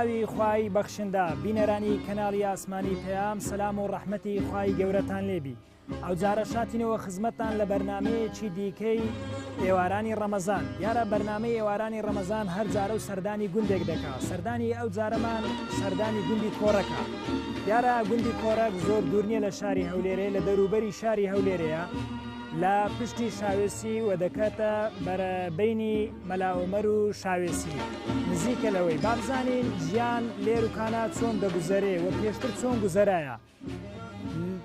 ناوی خوای بەخشندە بینەرانی کەناڵی ئاسمانی پەیام سەلام و ڕەحمەتی خوای گەورەتان لێبی ئەوجارە شاتینەوە خزمەتتان لە بەرنامەیەکی دیکەی ئێوارانی ڕەمەزان دیارە بەرنامەی ئێوارانی ڕەمەزان هەر جارە و سەردانی گوندێک دەکا سەردانی ئەو جارەمان سەردانی گوندی کۆڕەکە دیارە گوندی کۆڕەک زۆر دوور نییە لە شاری هەولێرێ لە دەوروبەری شاری هەولێرەیە لە پشتی شاوێسی و دەکاتە بەرە بینی مەلا ئۆمەر و شاوێسی نزیکە لەوەی بابزانین ژیان لێروکانە چۆن دەگوزەرێ و پێشتر چۆن گوزەرایە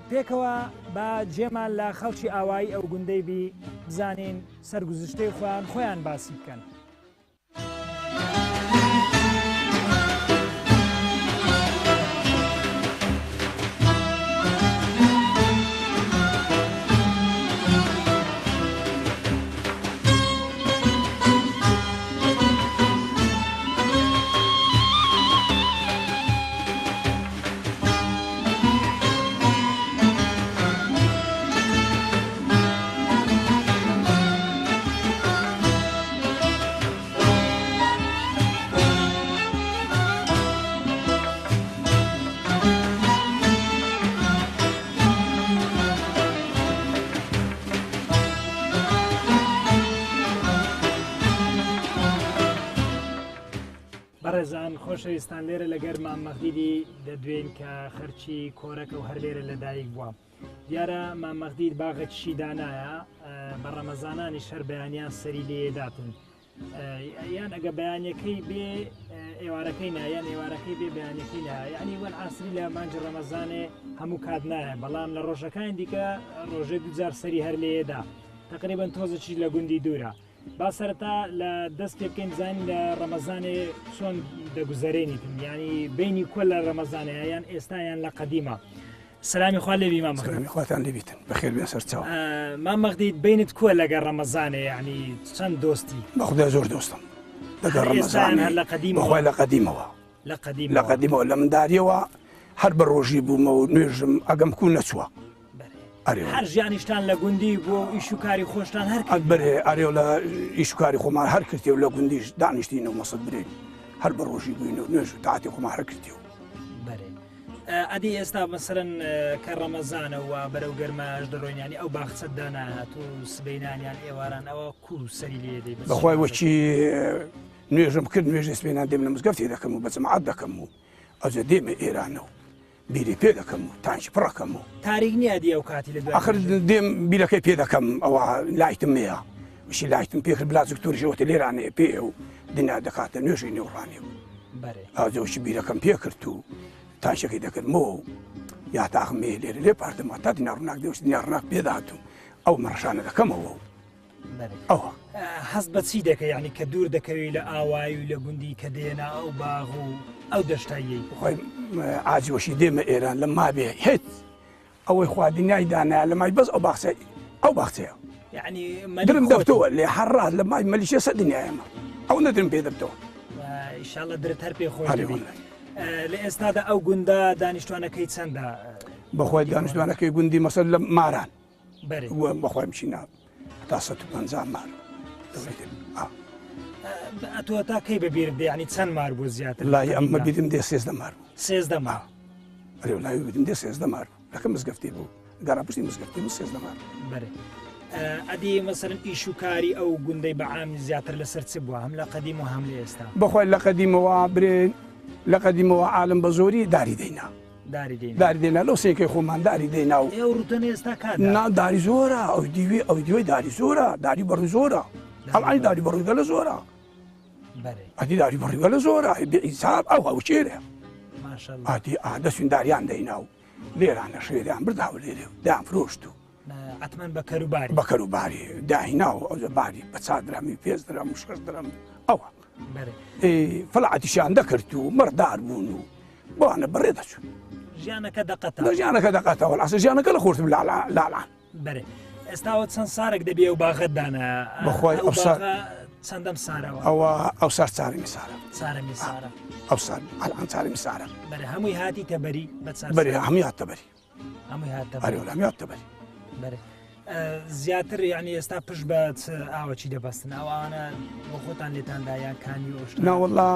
پێکەوە با جێمان لە خەڵکی ئاوایی ئەو گوندەی بی بزانین سەرگوزشتەی خۆیان خۆیان باسی بکەن. بەڕێزان خۆشەویستان لێرە لەگەر مام مەغدیدی دەدوێین کە خەرچی کۆرەکە و هەر لێرە لەدایک بووە دیارە مام مەغدید باغێکیشی دانایە بە ڕەمەزانانی شەر بەیانیان سەری لێداتن یان ئەگە بەیانەکەی بێ ئێوارەکەی نایەن ئێوارەکەی بێ بەیانەکەی نا یعنی وەن ئاسری لە مانجی ڕەمەزانێ هەموو کات نایە بەڵام لە ڕۆژەکانی دیکە ڕۆژێ دوجار سەری هەر لێدا تقریبا تۆزەکی لە گوندی دوورە با سەرەتا لە دەست پێ بکەین بزانین لە ڕەمەزانێ چۆن دەگوزەرێنیتن یعنی بینی کۆ لە ڕەمەزانەیە یان ئێستا یان لە قەدیمە سلامی خوا لێبی مام سلامی خواتان لێبیتن بەخێر بێن سەر چاو مام مەغدید بینت کووە لەگەر ڕەمەزانێ یعنی چەند دۆستی بەخدا زۆر دۆستم لەگەر ڕەمەزان هەر لە قەدیم بەخوای لە قەدیمەوە لە قەدیم لە قەدیمەوە لە منداریەوە هەر بە ڕۆژی بوومە و نوێژم ئەگەم کوو نەچووە هەر ژیانیشتان لە گوندی بووە و ئیش و کاری خۆشتان هەر کرد بەرێ ئەرێ لە ئیش و کاری خۆمان هەر کردی و لە گوندیش دانیشتین و مەسەد برێن هەر بە ڕۆژی بووین و نوێژ و تاعەتی خۆمان هەر کردی و بەرێ ئەدی ئێستا مەسەرەن کە ڕەمەزانە و بەرەو گەرماش دەڕۆین ینی ئەو باخچە داناهات و سبەینانیان ئێواران ئەوە کو سەری لێ دەی بەخوای وەکی نوێژم کرد نوێژی سبەینان دێم لە مزگەفتی دەکەم و بە جەماعەت دەکەم و ئەوجا دێمە ئێرانە و بیری پێ دەکەم و تانکی پڕەکەم و تاریک نییە دی ئەو کاتی لە دوای ئەخر دێم بیرەکەی پێ دەکەم ئەوە لایتم نەیە وشی لایتم پێ کرد بلا دکتۆریش ئەوەتە لێرانەیە پێ و دنیا دەکاتە نوێژی نێوڕانێ و بەرێ ئاجەوشی بیرەکەم پێ کرد و تانکەکەی دەکردمەوە و یا تاخم مێ لێرە لێ پاردەمەوە تا دنیا ڕووناک دێوش دنیا ڕووناک پێدات و ئەو مەڕەشانە دەکەمەوە و ئەوە. هەست بە چی دەکەی یعنی کە دوور دەکەوی لە ئاوایی و لە گوندی کە دێنا ئەو باغ و ئەو دەشتاییەی؟ خۆی عاجوەشی دێمە ئێران لە مابێ هیچ ئەوەی خوا دنیای دانایە لە مای بەس ئەو باخچە ئەو باخچەیە یعنی درم دەفتەوە لێ هەر ڕاست لە مای مەلیشە سە دنیایەمە ئەو نەدرم پێ دەبتەوە ئیشاڵە درت هەر پێ خۆش دەبی. لە ئێستادا ئەو گوندە دانیشتوانەکەی چەندە؟ بەخوای دانیشتوانەکەی گوندی مەسەر لە ماران بەخوای بچینە تا 150 مار ئەتۆ تا کەی بەبیرت دێ ینی چەند مار بۆ زیاتر لای ئەمە بیرم دێ سێزدە مار بوو سێزدە مار ئەرێ لای بیرم دێ سێزدە مار بوو لەکە مزگەفتی بوو گەڕا پشتی مزگەفتی بوو سێزدە مار بەرێ ئەدی مەسەرن ئیش و کاری ئەو گوندەی بەعام زیاتر لەسەر چ بووە هەم لە قەدیم و هەم لە ئێستا بەخوای لە قەدیمەوە برێن لە قەدیمەوە عالم بە زۆری داری دەینا داری دێنا. داری دێنا لەو سێکەی خۆمان داری دێنا و. ئێ ئەو ڕوتەنە ئێستا کا دار؟ نا داری زۆرە ئەو دیوی ئەو دیوەی داری زۆرە داری بەڕوو زۆرە ئەڵانی داری بەڕوو گەلە زۆرە. بەرێ. ئەدی داری بەڕوو گەلە زۆرە بێ ئیساب ئەو هەوچێرە. ماشاءاللە. ئەدی ئا دەچوین داریان دەینا و لێرانە شوێریان بردا و لێرێ و دایان فرۆشت و. عەتمەن بە کەروباری. بە کەروباری داهینا و ئەوجا باری بە چار درهەمی پێنج درهەم و شەش درهەم ئەوە. بەرێ. فەلعەتیشیان دەکرد و مەڕدار بوون و بۆانە بەڕێ دەچوون. ژیانەکە دەقەتە. ژیانەکە دەقەتە وەڵاسە ژیانەکە لە خۆشتر لالان. بەرێ ئێستاوە چەند سارێک دەبێ و باغەت دانا بەخوای ئەو سار چەندەم سارەوە ئەوە ئەو سار چارەمی سارە چارەمی سارە ئەو سار ئەلان چارەمی سارە بەرێ هەمووی هاتی تەبەری بە بەرێ هەمووی هاتە بەری هەمووی هاتە بەری هەمووی هاتە بەری بەرێ. زیاتر یعنی ئێستا پشت بە ئاوەچی دەبەستن ئەوانە بۆ خۆتان لێتاندا یان کانی و شتە؟ ناوەڵا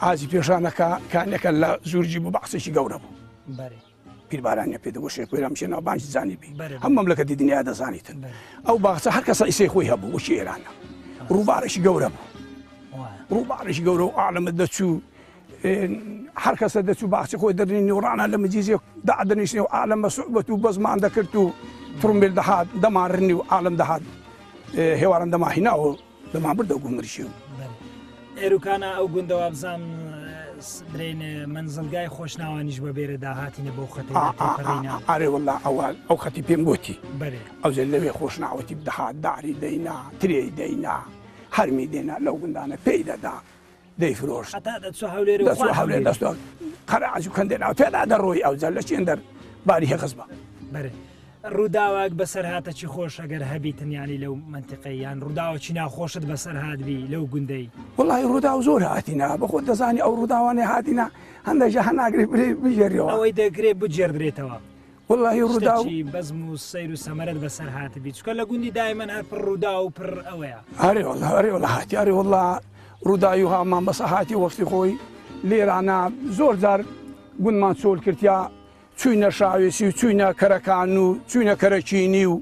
ئازی پێشانەکە کانەکە لە زورجی بوو بەعسێکی گەورە بوو. بەرێ. پیربارانیە پێ دەگوت شێخ پێرام شێ ناوبانگی زانی بی هەم مەملەکەتی دنیا دەزانیتن ئەو باخچە هەر کەسە ئیسەی خۆی هەبوو وەکی ئێرانە ڕووبارێکی گەورە بوو ڕووبارێکی گەورە و ئالەمە دەچوو هەر کەسە دەچوو باخچە خۆی دەرنی نوڕانە لە مجیزێ دادەنیشتێ و عالەم بە سوعبەت و بەزمان دەکرد و تڕمبێل دەهات دەمانڕنی و عالەم دەهات هێواران دەماهیناوە دەمان بردە گومرشی و ئێروکانە ئەو گوندە وابزان برێن مەنزڵگای خۆشناوانیش بە بێرە داهاتینە بۆ خەتی ئارێ والله ئەوە ئەو خەتی پێم گوتی بەێ ئەو لەوێ خۆشناوەتی دەهات داری دەینا ترێی دەینا هەرمی دێنا لەو گوندانە پێی دەدا دەیفرۆشت هەتا دەچوو هەولێر و دەچوو هەولێر دەستۆ قەراج و کەندێناو پێدا دەڕۆی ئەوجا لە چێن دەر باری هەخز بە بەرێ ڕووداوێک بەسەر هاتەچی خۆش ئەگەر هەبیتن ینی لەو منتیقەی یان ڕووداوەکی ناخۆشت بەسەر هاتبی لەو گوندەی وڵی ڕوودا و زۆر هاتینا بەخۆ دەزانی ئەو ڕووداوانەی هاتینا هەندێک جا هەناگری بژێریەوە ئەوەی دەگرێ بگێردرێتەوە وەڵاهی ڕووداو شتێکی بەزم و سەیر و سەمەرەت بەسەر هاتبی چونکە لە گوندی دایمەن هەر پڕ ڕووداو و پڕ ئەوەیە. ئەرێ وەڵا ئەرێ وەڵا هاتی ئەرێ وەڵا ڕووداوی هامان بەسە هاتی وەختی خۆی لێرانە زۆر جار گوندمان چۆل کردیا چوینە شاوێسی و چوینە کەرەکان و چوینە کەرەکینی و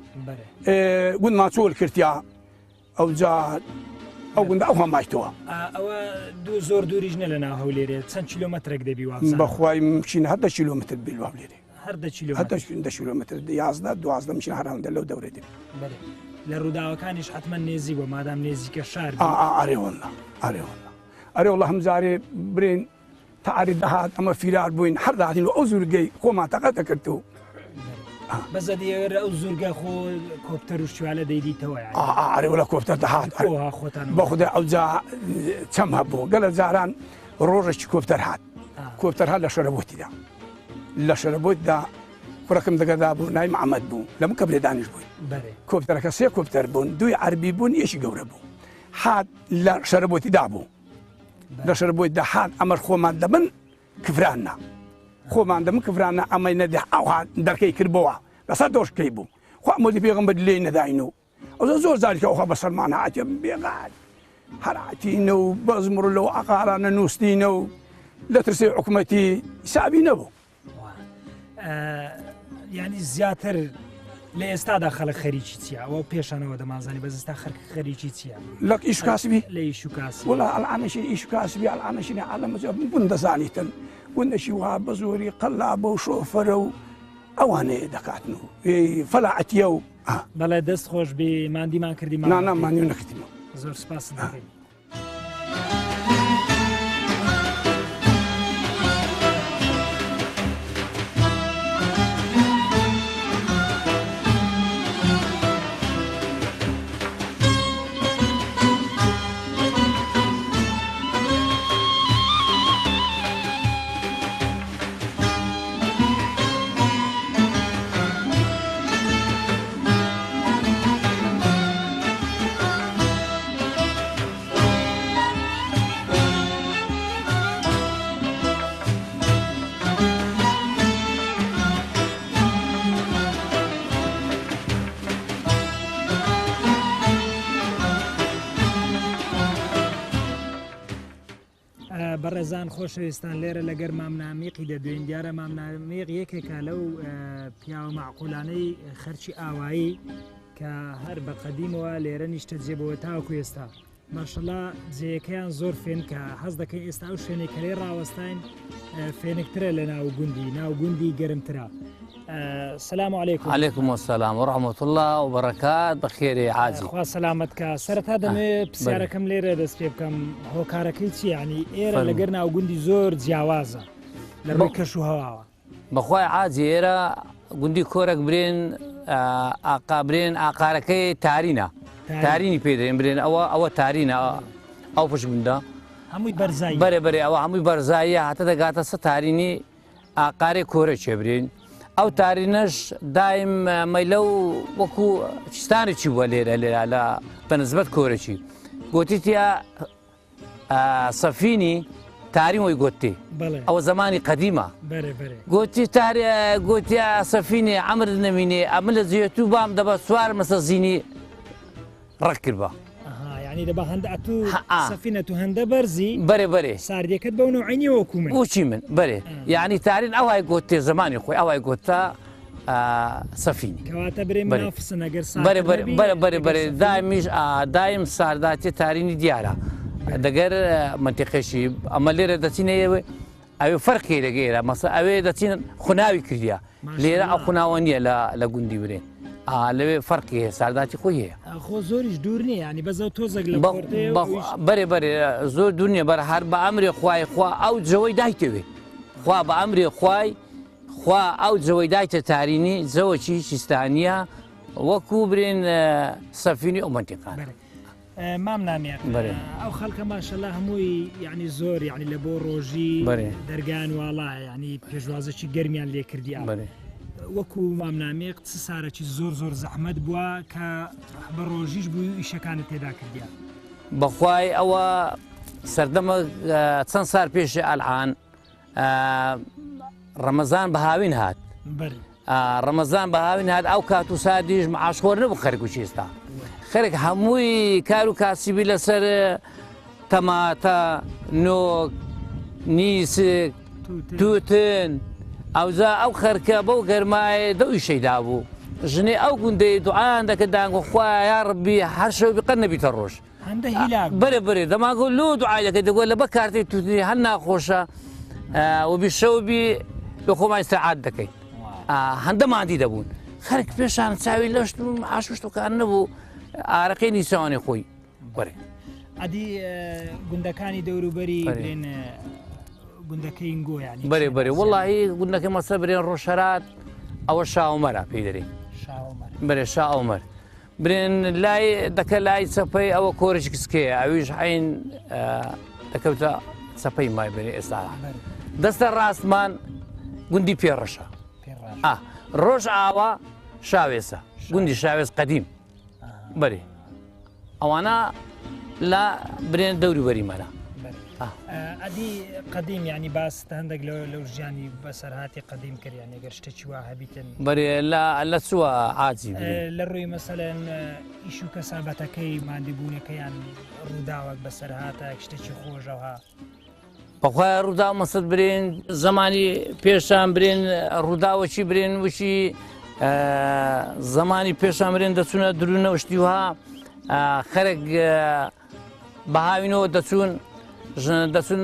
گوندمان چۆل کردیا ئەوجا ئەو گوندە ئەوها مایتەوە. ئەوە دوو زۆر دووریش نە لە ناو هەولێرێ چەند کیلۆمەترێک دەبی وابزانم؟ بەخوای مشینە هەر دە کیلۆمەتر بی لە هەولێرێ. هەر دە کیلۆمەتر. هەر دە کیلۆمەتر 11 12 مشینە هەر هەندە لەو دەورەی دەبی. بەلێ لە ڕووداوەکانیش حەتمەن نێزیک بووە مادام نێزیکە شار بی. ئا ئەرێ واللە ئەرێ واللە ئەرێ واللە هەم جارێ برێن تاری دەهات ئەمە فیرار بووین هەر دەهاتین و ئەو زورگەی خۆمان تەقە دەکرد و بەس ئەدی ئەگەر ئەو زورگە خۆ کۆپتەر و شتوالە دەیدیتەوە یانی. ئارێ وەلا کۆپتەر دەهات خۆتان بە خودای ئەوجا چەم هەبوو گەلە جاران ڕۆژێکی کۆپتەر هات کۆپتەر هات لە شەرەبۆتیدا لە شەرەبۆتدا کوڕەکەم دەگەدا بوو ناوی محەممەد بوو لە من کەبرێ دانیش بووین کۆپتەرەکە سێ کۆپتەر بوون دووی عەربی بوون یەکی گەورە بوو هات لە شەرەبۆتیدا بوو لەسەر بۆی دەهات ئەمەش خۆمان دەبن کفراننا خۆمان دەم کفراننا ئەمەی نەدە ئەوها دەرکەی کردبەوە لەسەر دۆشکەی بوو خوا مۆدی پێغەمبەر لێی نەداین و ئەو زۆر زاریکە ئەوها بەسەرمان هاتێ بێغات هەراتینە و بەزمڕ لەو عقارانە نووسینە و لە ترسی حکوومەتی حسابی نەبوو ینی زیاتر لە ئێستادا خەڵک خەریکی چییە ئەوە پێشانەوە دەمانزانی بەس ئێستا خەرک خەریکی چییە لە ئیش کاسبی لە ئیش و کاسبی وڵا ئەلعانەشی ئیش کاسبی ئەلعانەشی عالەم بوون دەزانیتن گوندەشی وا بە زۆری قەلا بۆ شۆفەرە و ئەوانەیە دەکاتن و فەلاعەتیە و بەڵێ دەست خۆش بی مادیمان کردی نانا مانیو نەکردیمە زۆر سپاس دەکەین. بەڕێزان خۆشەویستان لێرە لەگەر مامنامیقی دەدوێن دیارە مامنامیق یەکێکە لەو پیاوە معقولانەی خەرچی ئاوایی کە هەر بە قەدیمەوە لێرە نیشتەجێ بووە تاوەکو ئێستا ماشەڵا جێیەکەیان زۆر فێنکە حەز دەکەین ئێستا ئەو شوێنێک کە لێ ڕاوەستاین فێنکترە لە ناو گوندی ناو گوندی گەرمترە سلام علیکم علیکم السلام و رحمة الله و برکات بەخێرێ حاجی خوا سەلامەت کە سەرەتا دەمێ پرسیارەکەم لێرە دەست پێ بکەم هۆکارەکەی چی ینی ئێرە لەگەر ناو گوندی زۆر جیاوازە لە ڕووی کەش و هەواوە بەخوای عاجی ئێرە گوندی کۆرەک برێن ئاقا برێن ئاقارەکەی تارینە تارینی پێ دەێن برێن ئەوە ئەوە تارینە ئەو پشت گوندە هەمووی بەرزایی بەرێ بەرێ ئەوە هەمووی بەرزاییە هەتە دەگاتە سە تارینی ئاقارێ کۆرە چێ برێن ئەو تارینەش دایم مەیلە و وەکو چستانێکی بووە لێرە لێرە لە بەنسبەت کۆرەکی گوتیتیا سەفینی تارین وەی گۆتی ئەوە زەمانی قەدیمە گۆتی تاری گۆتی سەفینێ عەمرت نەمینێ ئەمن لە جێتوو بام دەبە سوار مەسە زینی ڕەق کردبا. یعنی دەبا هەندە ئەتوو سەفینە تو هەندە بەرزی بەرێ بەرێ ساردیەکەت بەو نەوعی نییە وەکوو من وچی من بەرێ یعنی تارین ئەوای گۆتێ زمانی خۆی ئەوای گۆتە سەفینی کەواتە برێ منافسن ئەگەر بەرێ بەرێ بەرێ بەرێ بەرێ دایمیش دایم سارداتێ تارینی دیارە دەگەر منتیقێشی ئەمە لێرە دەچینە ئێوە ئەوێ فەرقی لەگە ئێرە مەسە ئەوێ دەچین خوناوی کردیە لێرە ئەو خوناوە نییە لە گوندی برێن لەوێ فەرقی هەیە سارداتی خۆی هەیە خۆ زۆریش دوور نییە ینی بەزە تۆزێک لە بەرێ بەرێ زۆر دوور نییە بەر هەر بە ئەمرێ خوای خوا ئەو جەوەی دایتەوێ خوا بە ئەمرێ خوای خوا ئەو جەوەی دایتە تارینی جەوەکی سیستانیە وەکو برێن سەفینی ئەو مەنتیقان. مام نامیق ئەو خەڵکە ماشەلا هەمووی یعنی زۆر یعنی لە بۆ ڕۆژی دەرگان واڵا یعنی پێشوازێکی گەرمیان لێ کردی وەکو مام نامیق چ سارەکی زۆر زۆر زەحمەت بووە کە بە ڕۆژیش بووی و ئیشەکانت تێدا کردیان. بەخوای ئەوە سەردەمە چەند سار پێشی ئەلعان ڕەمەزان بە هاوین هات ڕەمەزان بە هاوین هات ئەو کات و سادیش معاشخۆر نەبوو خەرک و چێستا خەرک هەمووی کار و کاسیبی لەسەر تەماتە نۆک نیسک توتن ئەوجا ئەو خەرکە بەو گەرمایە دەو ئیشەی دابوو ژنێ ئەو گوندەی دوعایان دەکرد دانگۆ خوایە یا ڕبی هەر شەو بی قەت نەبیتە ڕۆژ هەندە هیلاک بوو. بەرێ بەرێ دەمانگۆ لۆ دوعای دەکەی دەگۆ لە بە کارتەی توتنی هەر ناخۆشە وبی شەو بی لە خۆمان ئیسراعات دەکەین هەندە مادی دەبوون خەرک پێشان چاوی لەشت و عاشوشتەکان نەبوو ئارەقەی نیسانی خۆی بەرێ ئەدی گوندەکانی دەوروبەری برێن گوندەکەی گۆ ینی بەرێ بەرێ وڵی گوندەکە مەسە برێن ڕۆژهرات ئەوە شاومەرە پێی دەرێ بەرێ شاومەر برێن لای دەکە لای چەپەی ئەوە کۆرش کسکەیە ئەویش عین دەکەوتە چەپەی مای بەرێ ئێستا دەستە ڕاستمان گوندی پێڕەشە ڕۆژ ئاوا شاوێسە گوندی شاوێز قەدیم بەرێ ئەوانە لە برێن دەوری بەریمانە. ئەدی قەدیم ینی باس هەندێک لەو ژیانی بەسەرهاتی قەدیم کرد یانی گەر شتێکی وا هەبیتن بەرێ لە لە چووە عاجی لە ڕووی مەسەلەن ئیش و کەسابەتەکەی مادیبوونەکەیان ڕووداوەک بەسەرهاتە شتێکی خۆشەوە بەخوای ڕووداو مەسەد برێن زمانی پێشان برێن ڕووداوەکی برێن وشی زمانی پێشان برێن دەچوونە درونە شتیوها خەرک بە هاوینەوە دەچوون دەچون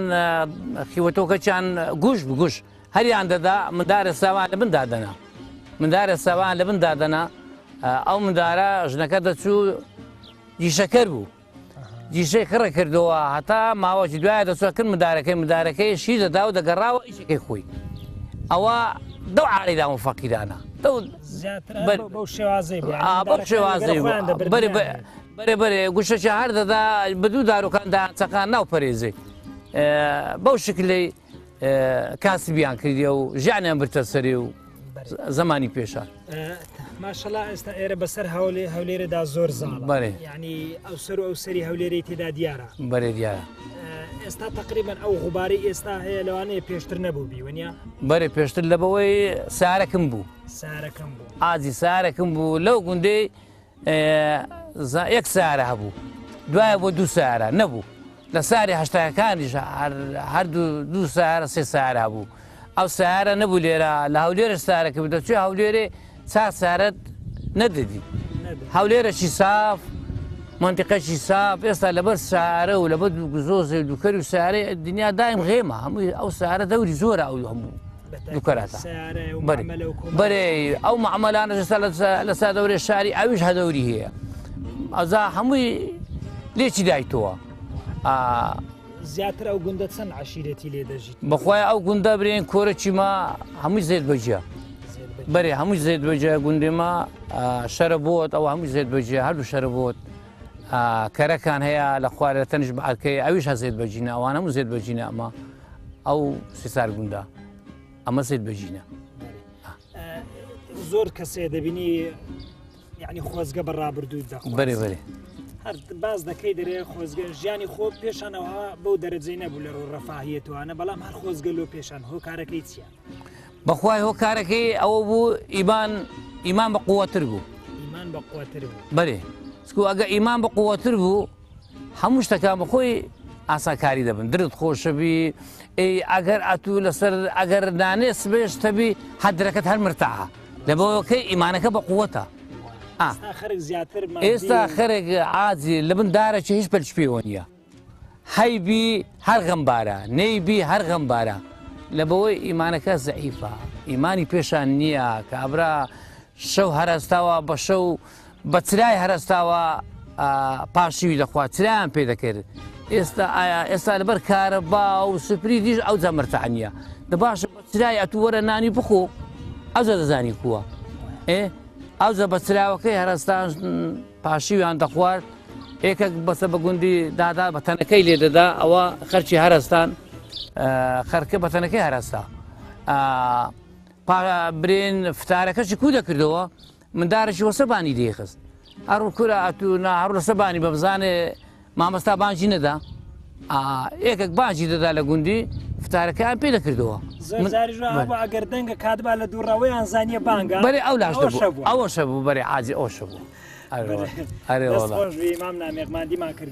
خیوەتۆکەچیان گوش بگوش هەریان دەدا مندارە ساوان لە بن دادەنا مندارە ساوان لە بن دادەنا ئەو مندارە ژنەکە دەچوو دیشەکەر بوو دیشەی خڕە کردەوە هەتا ماوەکی دوایە دەچوە کرد مندارەکەی مندارەکەی شیر دەدا و دەگەڕاوە ئیشەکەی خۆی ئەوە دەو عالیدا و فەقیرانە دەو بەو شێوازەی بەو شێوازەی بەرێ بەرێ بەرێ گوشەکی هەر دەدا بە دوو داروکان دایان چەقان ناو پەرێزێ بەو شکلەی کاسبیان کردیە و ژیانیان برتە سەرێ و زمانی پێشە ماشەڵا ئێستا ئێرە بەسەر هەولێ هەولێرەدا زۆر زاڵ بەێ ینی ئەو سەر و ئەو سەری هەولێری تێدا دیارە بەرێ دیارە ئێستا تقریبان ئەو غوباری ئێستا هەیە لەوانەیە پێشتر نەبوو بیوەنە بەرێ پێشتر لە بەوەی سارەکم بوو سارەکەم بوو ئازی سارەکم بوو لەو گوندەی یەک سارە هەبوو دوایە بۆ دوو سارە نەبوو لە ساری هەشتاکانیش هەر دوو سارە سێ سارە هەبوو ئەو سارە نەبوو لێرە لە هەولێرە سارەکە دەچوێ هەولێرێ چا سارەت نەدەدی هەولێرەکی ساف منتیقەکی ساف ئێستا لەبەر سارە و لەبەر گزۆزێ و دوکەر و سارەی دنیا دایم غێمە هەمووی ئەو سارە دەوری زۆرە ئەو هەموو دوکەراتە بەرێ ئەو معاملانە ئێستا لە سا دەورێ شاری ئەویش هەدەوری هەیە ئەزا هەمووی لێکی دایتەوە زیاتر ئەو گوندە چەند عشیرەتی لێ دەژیت بەخوای ئەو گوندە برێن کۆرەکی ما هەمووی زێت بەجیە بەرێ هەمووی زێت بەجێ گوندێ ما شەرە بۆت ئەو هەمووی زێت بەجێ هەردوو شەرە بۆت کەرەکان هەیە لە خوارە تەنیش بەعەکەی ئەویش هەزێت بەجینە ئەوانە هەموو زێت بەجینە ئەمە ئەو سیسار گوندە ئەمە زێت بەجینە زۆر کەسێ دەبینی یعنی خۆزگە بە ڕابردوو دەخ بەرێ بەرێ. هەر باس دەکەی دەرێ خۆزگە ژیانی خۆ پێشانەوە بەو دەرەجەی نەبوو لە ڕوو ڕەفاهیەتوانە بەڵام هەر خۆزگە لۆ پێشان هۆکارەکەی چییە؟ بەخوای هۆکارەکەی ئەوە بوو ئیمان ئیمان بە قووەتر بوو ئیمان بە قووەتر بوو بەێ سکو ئەگە ئیمان بە قووەتر بوو هەموو شتەکان بەخۆی ئاسانکاری دەبن درت خۆشەبی ئەی ئەگەر ئەتوو لەسەر ئەگەر نانێ سبێش تەبی هەدرەکەت هەر مرتاحە لەبەوەکەی ئیمانەکە بە قووەتە ئێستا خەرێک عاجی لە بن دارەکی هیچ پەلچ پێوە نییە هەیبی هەر غەمبارە نەیبی هەر غەمبارە لە بەوەی ئیمانەکە زەعیفە ئیمانی پێشان نییە کابرا شەو هەرستاوە بە شەو بە چرای هەرستاوە پاشیوی دەخوا چرایان پێ دەکرد ئێستا ئایا ئێستا لەبەر کارەبا و سپری دیش ئەو جەمرتان نییە دە باشە بە چرای ئەتوو وەرە نانی بخۆ ئەوجا دەزانی کووە ئێ ئەوجا بە چراوەکەی هەرستان پاشیویان دەخوارد ئێکەک بەسە بە گوندی دادا بە تەنەکەی لێ دەدا ئەوە خەرچی هەرستان خەرکە بە تەنەکەی هەرستا برێن فتارەکەشی کو دەکردەوە مندارەکی وەسە بانی دەیخست ئەڕ کورە ئەتوو نا هەر لەسە بانی بە بزانێ مامەستا بانگی نەدا یەکێک بانگی دەدا لە گوندی فتارەکەیان پێ دەکردەوە ئەگەر دەنگە کاتبا لە دووڕەوەیان زانیە بانگە بەێ ئەو لاش ئەوە شەبوو بەێ عاجی ئەو شەبوو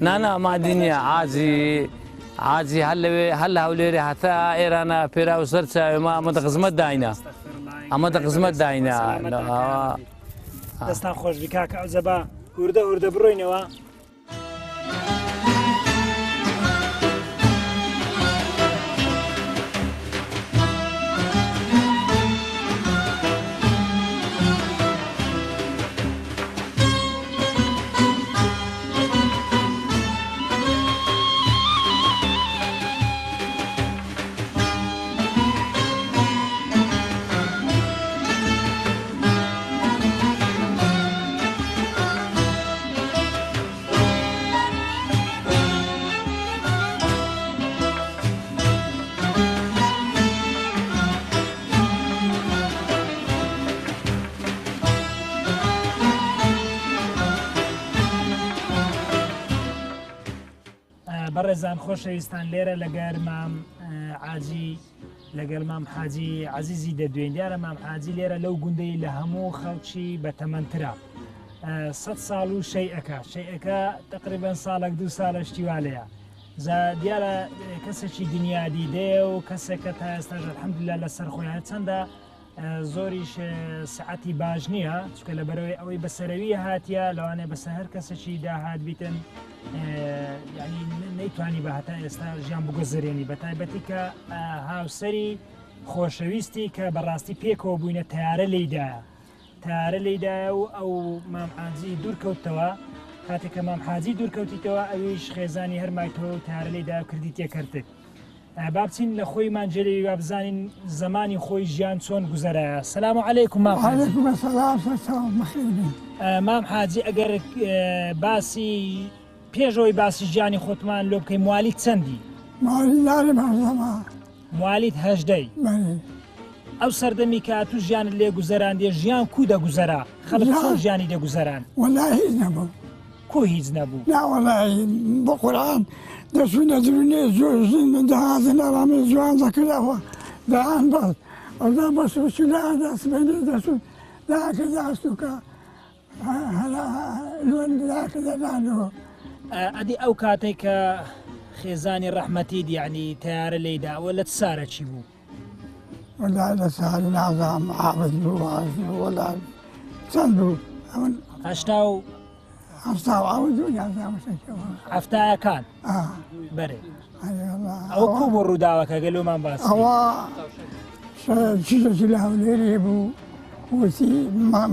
نانا مادی نییە عاجی عاجی هەر لەوێ هەر لە هەولێرێ هەتا ئێرانە پێرا و سەر چاوێ ما ئەمە دە خزمەت داینا ئەمە دە خزمەت داینا دەستان خۆش بی کاکە ئەوجە با هوردە هوردە بڕۆینەوە. بەڕێزان خۆشەویستان لێرە لەگەر مام عاجی لەگەل مام حاجی عەزیزی دەدوێین دیارە مام حاجی لێرە لەو گوندەی لە هەموو خەڵکی بەتەمەنترە سە ساڵ و شەیەکە شەیەکە تقریبا ساڵێک دوو ساڵە شتیوالەیە جا دیارە کەسێکی دنیا دیدەیە و کەسێکە تا ئێستاش الحمدلله لەسەر خۆیان چەندە زۆریش سعەتی باش نییە چکە لە بەرەوەی ئەوەی بەسەرەوی هاتیە لەوانەیە بەسەر هەر کەسێکی داهات بیتن ینی نەیتوانی بە هەتا ئێستا ژیان بگوزرێنی بە تایبەتی کە هاوسەری خۆشەویستی کە بەڕاستی پێکەوە بووینە تیارە لیدایە تارە لیدایە و ئەو مام حاجی دوور کەوتەوە کاتێک کە مام حاجی دوور کەوتیتەوە ئەویش خێزانی هەرمایتەوە و تارە لیدا کردی تێکەرتک با بچین لە خۆیمان جێلێوی با بزانین زمانی خۆی ژیان چۆن گوزەرایە سلام علیکم مام حاجی علیکم السلام سەرچاو بەخێر بێن. مام حاجی ئەگەر باسی پێشەوەی باسی ژیانی خۆتمان لۆ بکەی موالید چەندی؟ موالی دارم هەژدەما. موالید هەژدەی؟ بەێ. ئەو سەردەمی کە ئەتوو ژیانت لێ گوزەراندیە ژیان کوو دەگوزەرا؟ خەڵک چۆن ژیانی دەگوزەران؟ وەلا هیچ نەبوو. کو هیچ نەبوو؟ نا وەڵاهی بە قورعان دەچوینە درونێ ژن دەهاتن ئەرامێ جوان دەکردەوە دەیان بەس ئەودا بەس وچ لە سبەینێ دەچوون لاکردە ئەستوکە لۆن لاکردە نانەوە. ئەدی ئەو کاتێک کە خێزانی ڕەحمەتیت یعنی تەیارە لێیدا ئەوە لە چ سارەکی بوو؟ وەلا لە سار نازانم عابد بوو واز بوو وەلا چەند بوو ئەمن هەشتا و هەشتا و عەوت بوو نازانم شتێکەوە هەفتایەکان بەرێ ئەوە کو بۆ ڕووداوەکە گەلۆمان باس ئەوە چیزێکی لە هەولێرێ بوو وتی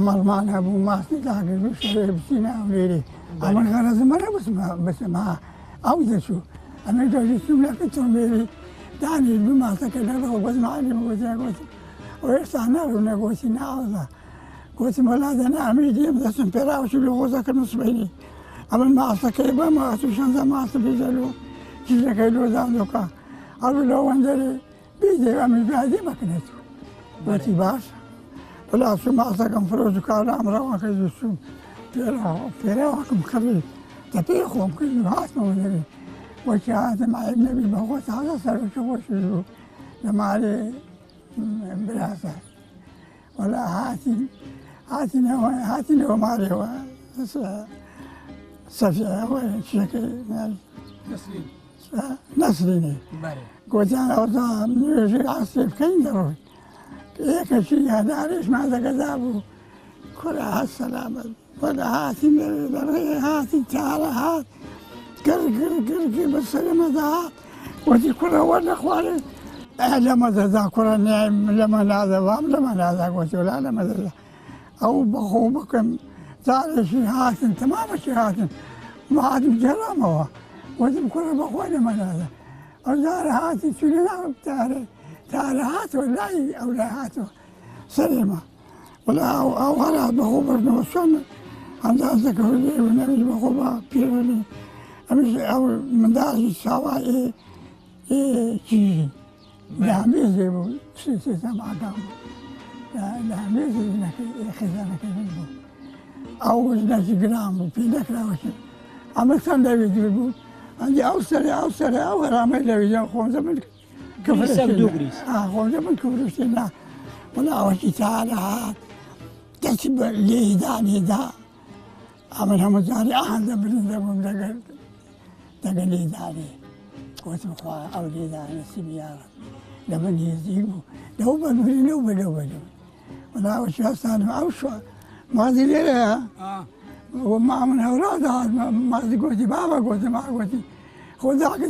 مەڵمان هەبوو ماسی داگرت و شەوێ بچینە هەولێرێ ئەمن غەرەزمە نەبچمە بچمە ئەو دەچوو ئەمە دەژی چووم لە تۆمبێلی دانیش بوو ماسەکە لەگەڵ بەس معلم گوتی گوتی ئەو ئێستا ناڕوو نەگوتی ناوەڵا گوتم وەلا دەنا ئەمەی دێم دەچم پێراوچی لە غۆزەکەم سبەینی ئەمن ماسەکەی بە ماس و شەنزە ماسە بیزەلو چیزەکەی لۆ داندۆکە ئەو لۆ وەندەرێ بیدێ ئەمی بیادێ بەکنێت گوتی باش وەلا چوو ماسەکەم فرۆش و کارام ڕەوانکە چووم پێراوەکەم کڕی. تەپێی خۆم کرد و هاتمەوە لەوێ. وەکی هاتم عەیب نەبی بەخۆ تازە سەرۆکی خۆشی بوو لە ماڵێ برازا. وەلا هاتین هاتینەوە هاتینەوە ماڵێەوە سەفیەوە چیەکەی نەسرینێ گۆتیان ئەوتا نوێژی عەسرێ بکەین دەڕۆین. یەکەکی هەدارێشمان دەگەدا بوو کورە هەر سەلامەت وەلا هاتین لەوێ لە ڕێ هاتین تارە هات گڕ گڕ گڕ گڕ بە سەرمەدا هات وتی کوڕە وەرنە خوارێ لەمە دەدا کوڕە نایم لەمە نادا وام لەمە نادا گوتی ولا لەمە دەدا ئەو بەخۆ بکەم جارێکی هاتن تەمامەکی هاتن هاتم گێڕامەوە وتم کوڕە بەخۆی لەمە نادا ئەو جارە هاتی چوونە ناو تارە تارە هاتەوە لای ئەو لای هاتەوە سەرێمە وەلا ئەو ئەو هەرا بەخۆ بردنەوە چۆن ئەندازەکە لێ و نەویش بەخۆ بە پێرەنی ئەمیش ئەو منداڵی ساوا ئێ ئێ چیژی لە هەمێزێ بوو سێ سێ سەمعەکان بوو لە هەمێزێ ژنەکەی ئێ خێزانەکەی من بوو ئەو ژنەکی گران بوو پێ نەکراوەکی ئەمە چەند لەوێ دوور بوو ئەندی ئەو سەرێ ئەو سەرێ ئەو هەرامەی لەوێ جا خۆم من گریسەک دوو گریس خۆم من کفرشتێ نا وەلا ئەوەکی تارە هات دەستی بە لێدانی دا ئەمن هەموو جارێ ئاهەندە برین دەبووم دەگەر دەگەر لێدانی گوتم خوا ئەو لێدانە چی بیارە لە من نێزیک بوو لەو بەدوری لەو بە لەو بەدوری وەلا ئەوەکی هەستانم ئەو شوە مازی لێرەیە وما من هەورا دەهات مازی گوتی بابە گوتم گوتی خۆ ذاک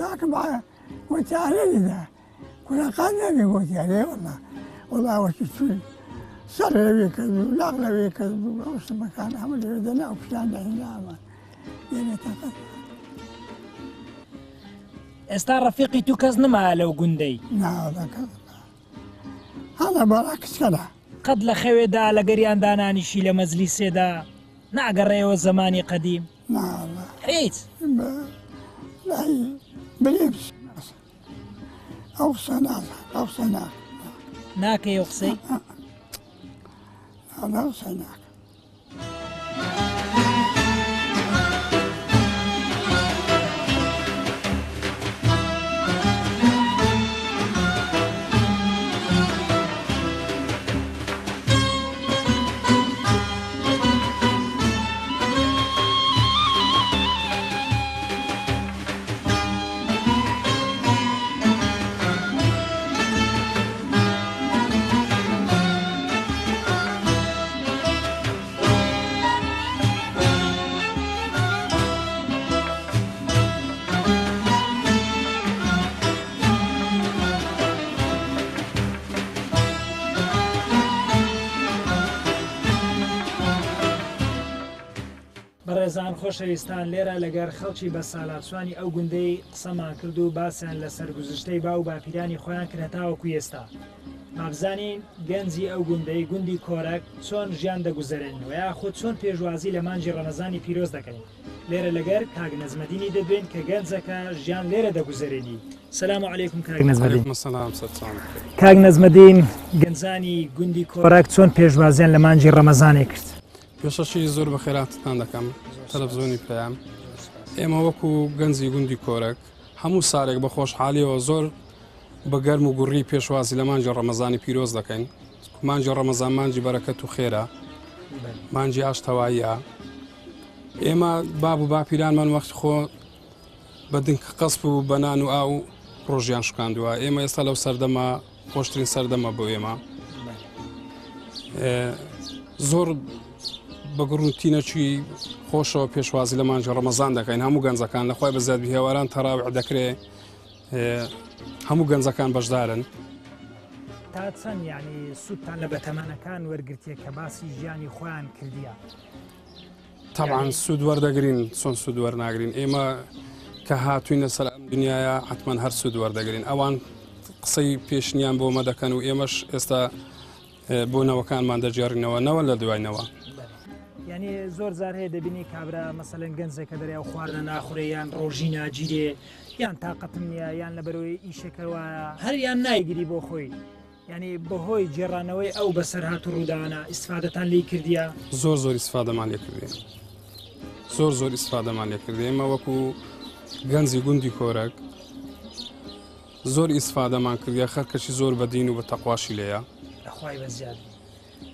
ذاک معايا گوتی ئەرێ دا کورە قەت نەبی گوتی ئەرێ وەڵا وەڵا وەکی چووی سەر لەوێ کرد و لاق لەوێ کرد و ئەو سمەکان هەموو لەوێ دەنا و پیان دەهێنامان لێرە تەقەت ئێستا ڕەفیقی تو کەس نمایە لەو گوندەی؟ ناوەڵا کەس هەڵە بەڵا کچکەلە. قەت لە خەوێدا لەگەریان دانانیشی لە مەجلیسێدا ناگەڕێیەوە زەمانی قەدیم؟ ناوەڵا هیچ. لای بلێم ئەو قسە نازانم ئەو قسە ناکەم. ناکەی ئەو قسەی؟ ئەو قسە ناکەم. بەڕێزان خۆشەویستان لێرە لەگەر خەڵکی بەسالاچوانی ئەو گوندەی قسەمان کرد و باسیان لە سەرگوزشتەی باو باپیرانی خۆیان کرد هەتاوەکو ئێستا با بزانین گەنجی ئەو گوندەی گوندی کۆرەک چۆن ژیان دەگوزەرێنن و یاخود چۆن پێشوازی لە مانگی ڕەمەزانی پیرۆز دەکەن. لێرە لەگەر کاک نەجمەدینی دەدوێین کە گەنجەکە ژیان لێرە دەگوزەرێنی. سلام علیکم کاک نەجمەدین. علیکم السلام سەرچاوم بەخێر. کاک نەجمەدین گەنجانی گوندی کۆرەک چۆن پێشوازیان لە مانگی ڕەمەزانێ کرد؟ پێشەکی زۆر بەخێراتتان دەکەم تەلەفزیۆنی پەیام. ئێمە وەکو گەنجی گوندی کۆرەک هەموو ساڵێک بە خۆشحاڵیەوە زۆر بە گەرم و گوڕی پێشوازی لە مانگی ڕەمەزانی پیرۆز دەکەین. مانگی ڕەمەزان مانگی بەرەکەت و خێرە، مانگی ئاشتەواییە. ئێمە باب و باپیرانمان وەخت خۆ بە دنک قەسپ و بە نان و ئاو ڕۆژیان شکاندووە. ئێمە ئێستا لەو سەردەمە خۆشترین سەردەمە بۆ ئێمە. زۆر بە گوڕوتینەکی خۆشەوە پێشوازی لە مانگی ڕەمەزان دەکەین. هەموو گەنجەکان لەخوای بەزیاد هێواران تەراویح دەکرێ، هەموو گەنجەکان بەشدارن. تا چەند یعنی سوودتان لە بەتەمەنەکان وەرگرتیە کە باسی ژیانی خۆیان کردیە؟ تەبعەن سوود وەردەگرین، چۆن سوود وەرناگرین؟ ئێمە کە هاتوینە سەر ئەم دنیاە حتمما هەر سوود وەردەگرین. ئەوان قسەی پێشنیان بۆ مە دەکەن و ئێمەش ئێستا بۆ نەوەکانمان دەگێڕینەوە، نەوە لە دوای نەوە. یعنی زۆر جار هەیە دەبینی کابرا مەسەلەن گەنجێکە دەرێ ئەو خواردنە ناخورێ یان ڕۆژی ناگیرێ یان تاقەتم نییە یان لەبەرەوەی ئیشێکە وایە هەر یان نایگری بۆ خۆی، یعنی بەهۆی گێڕانەوەی ئەو بەسەرهات و ڕووداوانە ئیسفادەتان لێی کردیە؟ زۆر زۆر ئیسفادەمان لێ کردیە. زۆر زۆر ئیسفادەمان لێ کرد. ئێمە وەکو گەنجی گوندی کۆرەک زۆر ئیسفادەمان کردە، خەرکەشی زۆر بە دین و بە تەقواشی لێیە. لەخوای بە زیاد بی.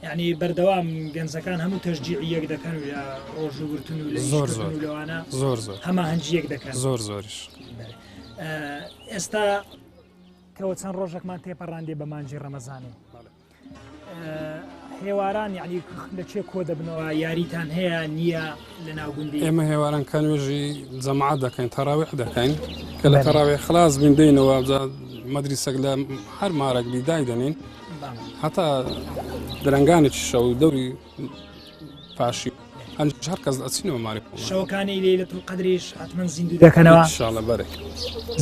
یعنی بەردەوام گەنجەکان هەموو تەشجیعی یەک دەکەن و لە ڕۆژوو گرتن و لە زۆر ئیشکردن زۆر. و لەوانە زۆر زۆر. هەماهەنگی یەک دەکەن. زۆر زۆریش. بەلێ. ئێستا کەوە چەند ڕۆژێکمان تێپەڕاندێ بە مانگی ڕەمەزانێ. هێواران یعنی لە چێ کۆ دەبنەوە یاریتان هەیە نییە لە ناو گوندی؟ ئێمە هێواران کە نوێژی جەماعەت دەکەین تەراویح دەکەین کە لە تەراویح خلاص بین دێینەوە مەدریسەک لە هەر مارەک بی دایدەنین هەتا درەنگانێکی شەو دەوری پاشی هەنج هەر کەس ئەچینەوە ماری خۆمان. شەوەکانی لەیلەت القەدریش حتمما زیندوو دەکەنەوە؟ ان شاء الله بەرێ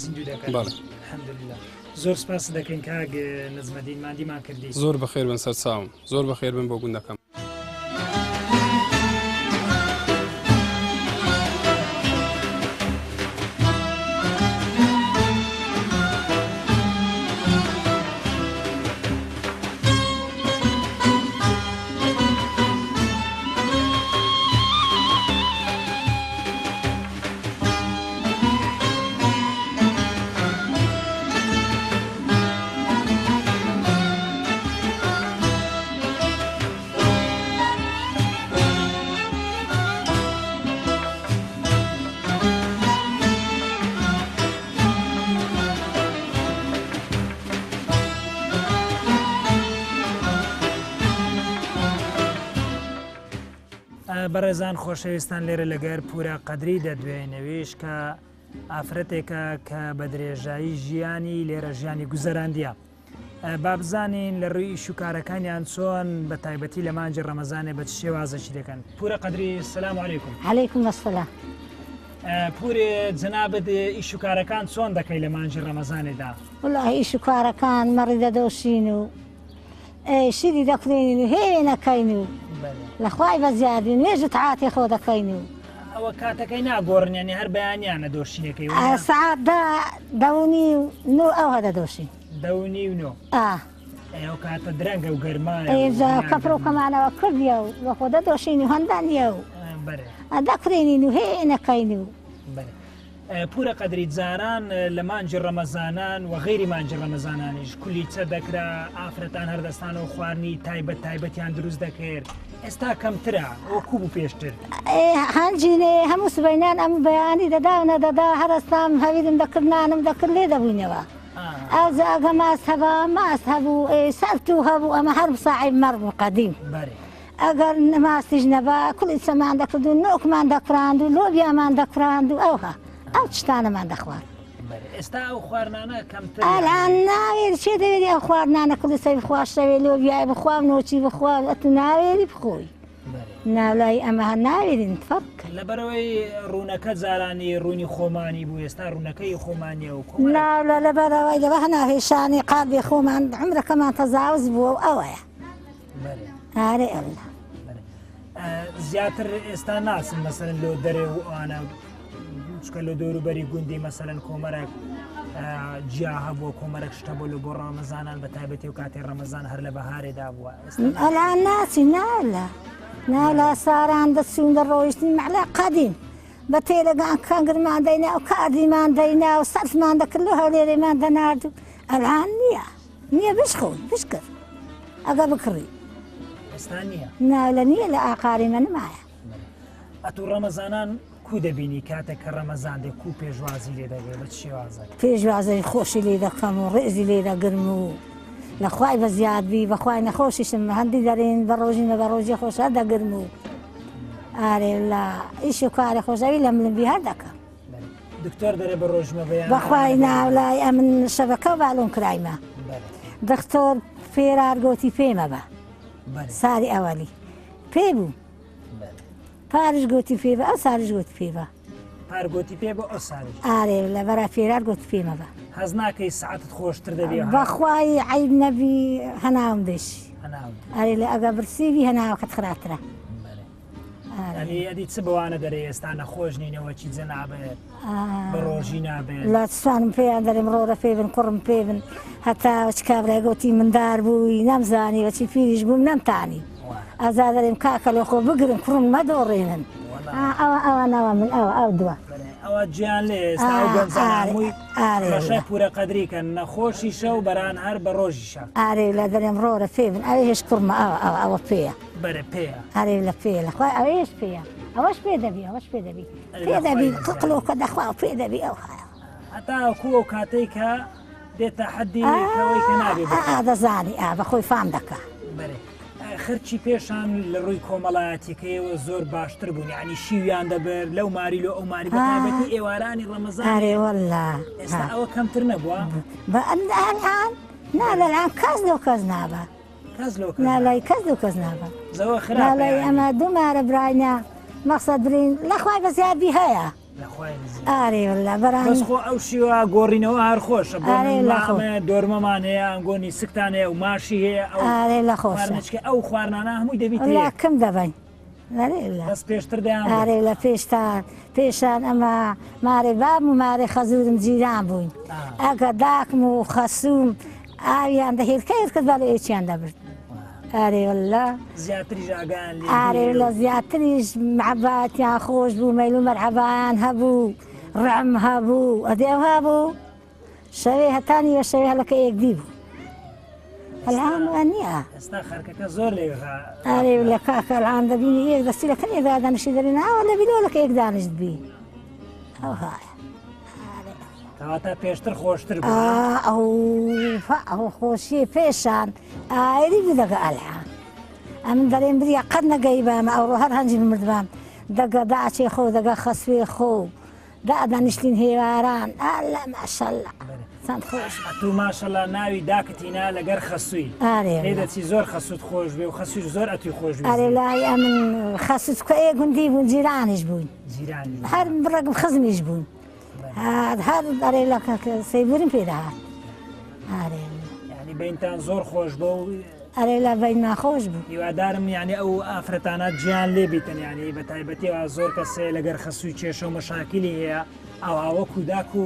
زیندوو دەکەن. بەڵێ. الحمدلله. زۆر سپاست دەکەین کاک نەجمەدین ماندیمان کردی. زۆر بەخێر بن سەرچاوم. زۆر بەخێر بن بۆ گوندەکەم. بەڕێزان خۆشەویستان لێرە لەگەر پورە قەدری دەدوێنەویش کە ئافرەتێکە کە بە درێژایی ژیانی لێرە ژیانی گوزەراندیە. با بزانین لە ڕووی ئیش و کارەکانیان چۆن بە تایبەتی لە مانگی ڕەمەزانێ بە چ شێوازێکی دەکەن. پورە قەدری سلام علیکم. علیکم السلام. پورێ جەنابت ئیش و کارەکان چۆن دەکەی لە مانگی ڕەمەزانێدا؟ وەڵاهی ئیش و کارەکان مەڕی دەدۆشین و شیری دەکڕین و هێنەکەین و لە خوای بەزیادی نوێژ و تەعاتی خۆ دەکەین و ئەوە کاتەکەی ناگۆڕن یانی هەر بەیانیانە دۆشینەکەی وەنیە؟ سەعات دە دە و نیو نۆ ئەوها دەدۆشین. دە و نیو نۆ. ئا. ئەی ئەو کاتە درەنگە و گەرمایە و ئینجا ناگەرمە. کەپرۆکەمانەوە کردیە و بە خۆ دەدۆشین و هەندە نییە و بەرێ. دەکڕینین و هێنەکەین و. بەرێ. پورە قەدری جاران لە مانگی ڕەمەزانان و غەیری مانگی ڕەمەزانانیش کولیچە دەکرا، ئافرەتان هەر دەستانەوە خواردنی تایبەت تایبەتیان دروست دەکرد، ئێستا کەمترە وەکوو بوو پێشتر. هەنجینێ هەموو سبەینان ئەم بەیانی دەدا و نەدەدا هەرەستام هەویرم دەکرد نانم دەکرد لێ دەبووینەوە ئەوجا ئەگە ماست هەبا ماست هەبوو سەرتوو هەبوو ئەمە هەر ساعی مەڕ بوو قەدیم. ئەگەر ماستیش نەبا کولیچەمان دەکرد و نۆکمان دەکوراند و لۆبیامان دەکوراند و ئەوها ئەو چتانەمان دەخوارد. ئێستا ئەو خواردنانە کەمتر ئەلان ناوێری چێ دەوێری ئەو خواردنانە کولیچەی بخوا شەوێ لۆبیای بخوا و نۆکی بخوا ئەتو ناوێری بخۆی ناولای ئەمە هەر ناوێرین فەرق لەبەرەوەی ڕوونەکە جارانی ڕوونی خۆمانی بوو ئێستا ڕوونەکەی خۆمانیە و کۆمەڵێک ناولا لەبەرەوەی لەوە هەناهێشانی قالبی خۆمان عومرەکەمان تەزاوز بووە و ئەوەیە. ئارێ ئەللە. زیاتر ئێستا ناسن مەسەرن لۆ دەرێ و ئەوانە چکە لە دەوروبەری گوندی مەسەرەن کۆمەرێک جیا هەبووە کۆمەرێک شتە بۆ لە بۆ ڕامەزانان بە تایبەتی و کاتی ڕەمەزان هەر لە بەهارێدا بووە ئەلا ناچی نالە نالا ساران دەچوون دەڕۆیشتین مەعلا قەدیم بە تێلەگان کەنگرمان دەینا و کاردیمان دەینا و سەرفمان دەکرد لە هەولێرێمان دەنارد و ئەلان نییە. نییە بشخۆی بشکڕ ئەگە بکڕی. ئێستا نییە؟ نا لە نییە لە ئاقاری مە نمایە. ئەتوو ڕەمەزانان کو دەبینی کاتێک کە ڕەمەزان دێ کو پێشوازی لێ دەگرێ بە چ شێوازێک؟ پێشوازی خۆشی لێ دەکەم و ڕێزی لێ دەگرم و لە خوای بە زیاد بی بەخوای نەخۆشیشم هەندی دەرێن بە ڕۆژی نە بە ڕۆژی خۆش هەر دەگرم و ئارێ لە ئیش و کاری خۆشەوی لە ملم بی هەر دەکەم. دکتۆر دەرێ بە ڕۆژمە بەیان بەخوای ناولای ئەمن شەبەکە و بالۆن کرایمە دکتۆر پێرار گۆتی پێمە بە ساری ئەوەلی پێ بوو پارش گۆتی پێ بە ئەو ساریش گۆتی پێ بە پار گۆتی پێ بە ئەو ساریش ئارێ لە بەرە پێرار گۆتی پێمە بە هەز ناکەی ساعتت خۆشتر دەبی بەخوای عیب نەبی هەناوم دێشی ئەرێ لە ئەگە برسیبی هەناوەکەت خراپترە ئەنی ئەدی چ بەوانە دەرێ ئێستا نەخۆش نینەوە چی جەنابێت بە ڕۆژی نابێت لە سوانم پێیان دەرێم ڕۆرە پێ بن کوڕم پێ بن هەتا چ کابرای گوتی مندار بووی نەمزانی وەچی پیریش بووم نەمتانی ئازا دەرێم کاکە لە خۆ بگرن کوڕم مەدۆڕێنن. ئەوە ئەوە نەوە من ئەوە ئەو دووە. ئەوە جیان لێ ئێستا ئەو گەنجانە هەمووی مەشای پورە قەدری کەن نەخۆشیشە و بەران هەر بە ڕۆژیشە. ئارێ لە دەرێم ڕۆرە پێ بن ئەوێ هێش کوڕمە ئەوە ئەوە ئەوە پێیە. بەرێ پێیە. ئارێ لە پێیە لە خوای ئەوێش پێیە ئەوەش پێ دەبی ئەوەش پێ دەبی پێ دەبی قڵۆکە دەخوا پێ دەبی ئەو هەتا کو ئەو کاتەی کە دێتە حەدی ئەوەی کە نابێ بخوا. دەزانی ئا بەخۆی فام دەکا. بەرێ. خەرکی پێشان لە ڕووی کۆمەڵایەتیەکەیەوە زۆر باشتر بوون یعنی شیویان دەبرد لەو ماری لۆ ئەو ماری بەتایبەتی ئێوارانی ڕەمەزان ئارێ واللە ئێستا ئەوە کەمتر نەبووە بە الآن نا لەلان کەس لۆ کەس نابە کەس لۆ کەس نا لای کەس لۆ کەس نابە زەوە خراپە نا لای یعنی. ئەمە دوو مارە براینە مەقسەد برین لە خوای بەزیاد بی هەیە ئارێ واللە بەران بەس خۆ ئەو شیوە گۆڕینەوە هەر خۆشە بۆ ئارێ من لە خۆ. ئەمە دۆرمەمان هەیە ئەنگۆنی سکتان هەیە و ماشی هەیە ئەو ئارێ لە خۆشە خواردنەچکە ئەو خواردنانە هەمووی دەبیت واللە هەیە کم دەبەین ئەرێ لە بەس پێشتر دەیان برد. ئارێ لە پێشتان پێشان ئەمە مارێ بابم و مارێ خەزورم جیران بووین ئەگە داکم و خەسووم ئاویان دە هێلکە هێلکە بەڵێ ئێچیان دەبرد ئارێ واللە زیاتریش ئاگایان لێ ئارێ بوو. لە زیاتریش محەباتیان خۆش بوو مەیل و مەرحەبایان هەبوو ڕەعم هەبوو ئەدێ ئەو هەبوو شەوێ هەتا نیوە شەوێ هەلەکە یەکدی بوو الآن وانییە ئێستا خەرکەکە زۆر لێ ئارێ لە کاکە الآن دەبینی یەک دەستی لەکە یەک دادەنیشی دەرێ ناوە لە بیلۆ لەکە یەک دانیشت بی ئەو هایە کەواتە پێشتر خۆشتر بوو. ئا ئەو ئەو خۆشی پێشان ئایری بوو دەگە ئەلحان ئەمن دەرێم بریا قەت نەگەیبامە ئەوڕۆ هەر هەنجی بمردبام دەگە داچێ خۆ دەگە خەسوێ خۆ دادەنیشتین هێواران ئالە ماشەللە چەند خۆش ئەتوو ماشەڵا ناوی داکت هینا لەگەر خەسووی ئارێ پێ دەچی زۆر خەسووت خۆش بێ و خەسووش زۆر ئەتووی خۆش ئەرێ لای ئەمن خەسوو چکە ئێ گوندی بوون جیرانیش بووین جیرانی هەر بڕەگم خزمیش بوون هەر هەر ئەرێ لە سەیبورم پێ دەهات ئارێ یعنی بینتان زۆر خۆش بۆ و ئەرێ لە بینمان خۆش بوو هیوادارم یعنی ئەو ئافرەتانە جیان لێ بیتن یعنی بە تایبەتیەوە زۆر کەسێ لەگەر خەسووی کێشە و مەشاکیلی هەیە ئەوها وەکو داک و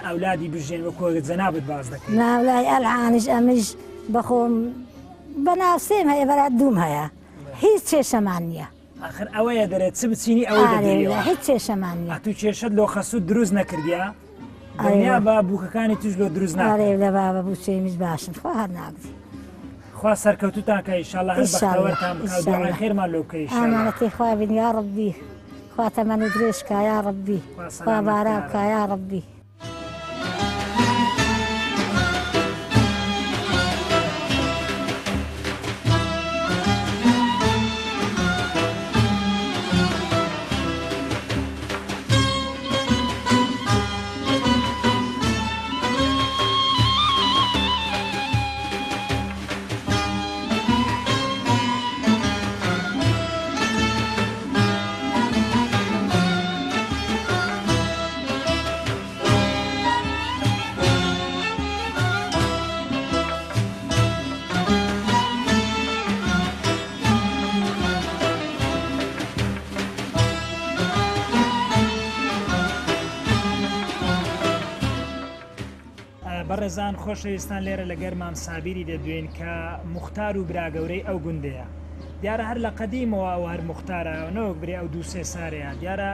ئەولادی بژێن وەکو جەنابت باس دەکەی. ناولای ئەلعانیش ئەمیش بەخۆم بەناوسێم هەیە بەرات دووم هەیە هیچ کێشەمان نییە. ئاخر ئەوەیە دەرێ چ بچینی ئەوەی دەدەیەوە. هیچ کێشەمان نییە. ئەتوو کێشەت لۆ خەسوو دروست نەکردیا؟ دڵنیا بە بووکەکانی توش لۆ دروست ناکەن. ئەرێ لە بابە بووچەیمیش باشن خوا هەر ناگری. خوا سەرکەوتوتان کە ئیشاڵڵا هەر بەختەوەرتان بکا و دوعای خێرمان لۆ بکەی ئیشاڵڵا. ئامانەتی خوا بین یا ڕەبی خوا تەمەنت درێژ کا یا ڕەبی خوا بارا بکا یا ڕەبی. بەڕێزان خۆشەویستان لێرە لەگەر مام سابیری دەدوێین کە موختار و برا گەورەی ئەو گوندەیە دیارە هەر لە قەدیمەوە ئەو هەر موختارە نەوەک برێ ئەو دوو سێ سارەیە دیارە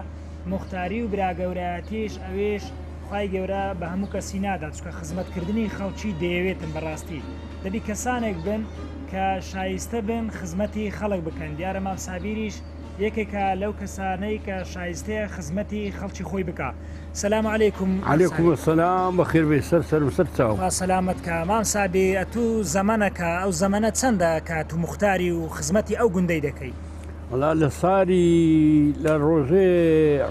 موختاری و برا گەورایەتیش ئەویش خوای گەورە بە هەموو کەسی نادات چونکە خزمەتکردنی خەڵکی دەیەوێتن بەڕاستی دەبی کەسانێک بن کە شایستە بن خزمەتی خەڵک بکەن دیارە مام سابیریش یەکێکە لەو کەسانەی کە شایستەیە خزمەتی خەڵکی خۆی بکا سلام علیکم علیکم السلام بەخێر بێی سەر سەرم سەر چاو. خوا سەلامەت کا مام سابیر ئەتوو زەمەنەکە ئەو زەمەنە چەندە کە ئەتوو موختاری و خزمەتی ئەو گوندەی دەکەی؟ وەڵا لە ساری لە ڕۆژێ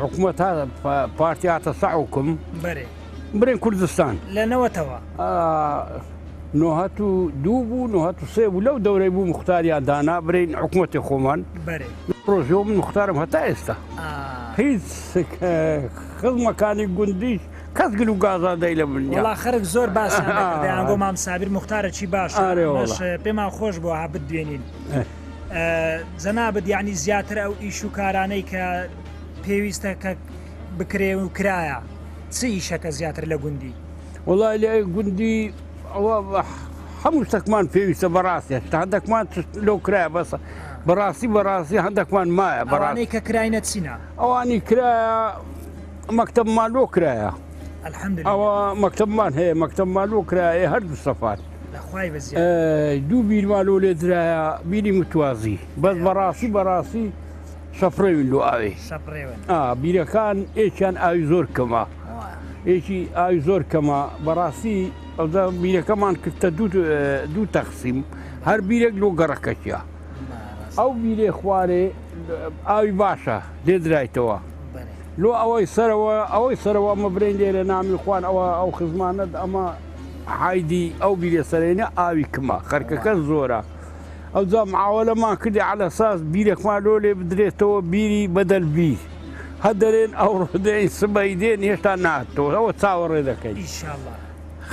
حکومەت هات پارتی هاتە سە حوکم بەرێ برێن کوردستان لە نەوەتەوە 92 بوو 93 بوو لەو دەورەی بوو مختاریان دانا برین حکومەتی خۆمان بەرێ ڕۆژەوە من مختارم هەتا ئێستا هیچ خزمەکانی گوندیش کەس گل و گازاندەی لە من نیە. وەڵا خەرک زۆر باسیان دەکرد دەیانگۆ مام سابیر موختارەکی باشە ئەمەش پێمان خۆش بووە ها بتدوێنین جەنابت یعنی زیاتر ئەو ئیش و کارانەی کە پێویستە کە بکرێ و کرایە چ ئیشەکە زیاتر لە گوندی؟ وەڵا لە گوندی ئەوە. هەموو شتەکمان پێویستە بەڕاستی هەشتا هەندێکمان لۆ کرایە بەسە بەڕاستی بەڕاستی هەندێکمان مایە بەڕانی کە کراینە چینە ئەوانی کرایە مەکتەبمان لۆ کرایە ئەوە مەکتەبمان هەیە مەکتەبمان لۆ کرایە هەردوو سەفات دوو بیرمان لۆ لێ درایە بیری متوازی بەس بەڕاستی بەڕاستی شەپڕێوین لۆ ئاوێ بیرەکان ئێکیان ئاوی زۆر کەمە یەکی ئاوی زۆر کەمە بەڕاستی ئەوجا بیرەکەمان کردە دوو تەقسیم هەر بیرێک لۆ گەڕەکەکیە ئەو بیرێ خوارێ ئاوی باشە لێدرایتەوە لۆ ئەوەی سەرەوە ئەوەی سەرەوە ئەمە برێن لێرە نامی خوان ئەوە ئەو خزمانەت ئەمە حایدی ئەو بیرێ سەرێنە ئاوی کمە خەرکەکە زۆرە ئەوجا معاوەلەمان کردی عەلە ساس بیرێکمان لۆ لێ بدرێتەوە بیری بەدەل بیر هە دەرێن ئەوڕۆ دێن سبەی دێن هێشتا ناتەوە ئەوە چاوەڕێ دەکەین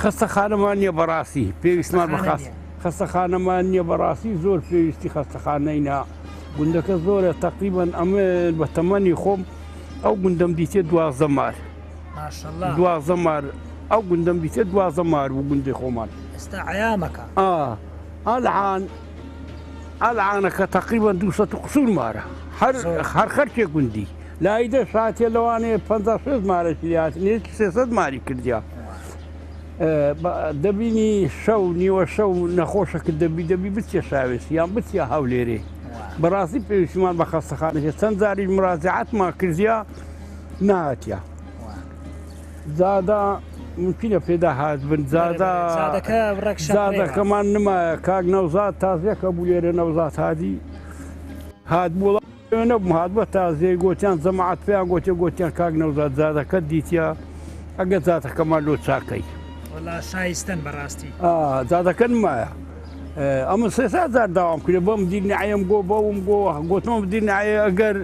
خەستەخانەمان نییە بەڕاستی پێویستمان بە خاست خەستەخانەمان نییە بەڕاستی زۆر پێویستی خەستەخانەینە گوندەکە زۆرە تقریبان ئەمە بە تەمەنی خۆم ئەو گوندەم دیتێ 12 مار 12 مار ئەو گوندەم دیتێ 12 مار بوو گوندی خۆمان ئێستا عیامەکە ئەلعان ئەلعانەکە تقریبا 200 قسوور مارە هەر هەر خەرکێ گوندی لای دە شاتێ لەوانەیە 56 مارەکی لات نێکی 300 ماری کردیا دەبینی شەو نیوە شەو نەخۆشەکە دەبی دەبی بچێ شاوێس یان بچە هەولێرێ بەڕاستی پێویستمان بە خەستەخانەکە چەند جاری مراجعاتمان کردیا نهاتیا زادە ممکنە پێدا هات بن زادە زادەکەمان نمایە کاک نەوزاد تازیەکە بوو لێرە نەوزاد هادی هات بوو نەبوو هات بە تازیە گۆتیان جەماعەت پێیان گۆتێ گۆتیان کاک نەوزاد زادەکە دیتە ئەگە زاتەکەمان لۆ چاکەی وەڵا شایستەن بەڕاستی زادەکە نمایە ئەمە سێ جار داوام کرد بەم دیر نعیم گۆ بەوم گۆ گۆتمە دیر نعێ ئەگەر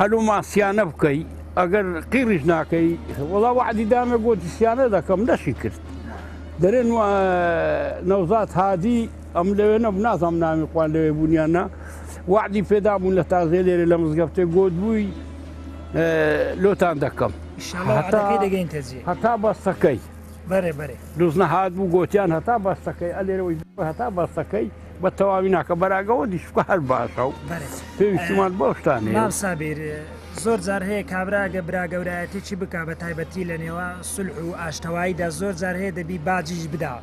هەلومان سیانە بکەی ئەگەر قیڕیش ناکەی وەڵا وەعدی دامێ گۆتی سیانە دەکەم نەشی کرد دەرێن نەوزاد هادی ئەم لەوێ نەبوو نازانم نامی خوان لەوێ بوونیان نا وەعدی پێدا بوون لە تازێ لێرە لە مزگەفتێ گۆت بووی لۆتان دەکەم هەتا بەستەکەی بەرێ بەرێ دوزنە هات بوو گۆتیان هەتا بەستەکەی ئەلێرەوەی هەتا بەستەکەی بە تەواوی ناکە بەراگەوە دیشکە هەر باشە و پێویستمان بۆ شتانێ مام سابیر زۆر جار هەیە کابرا گە برا گەورایەتێکی بک بە تایبەتی لە نێوە سولح و ئاشتەواییدا زۆر جار هەیە دەبی باجیش بدا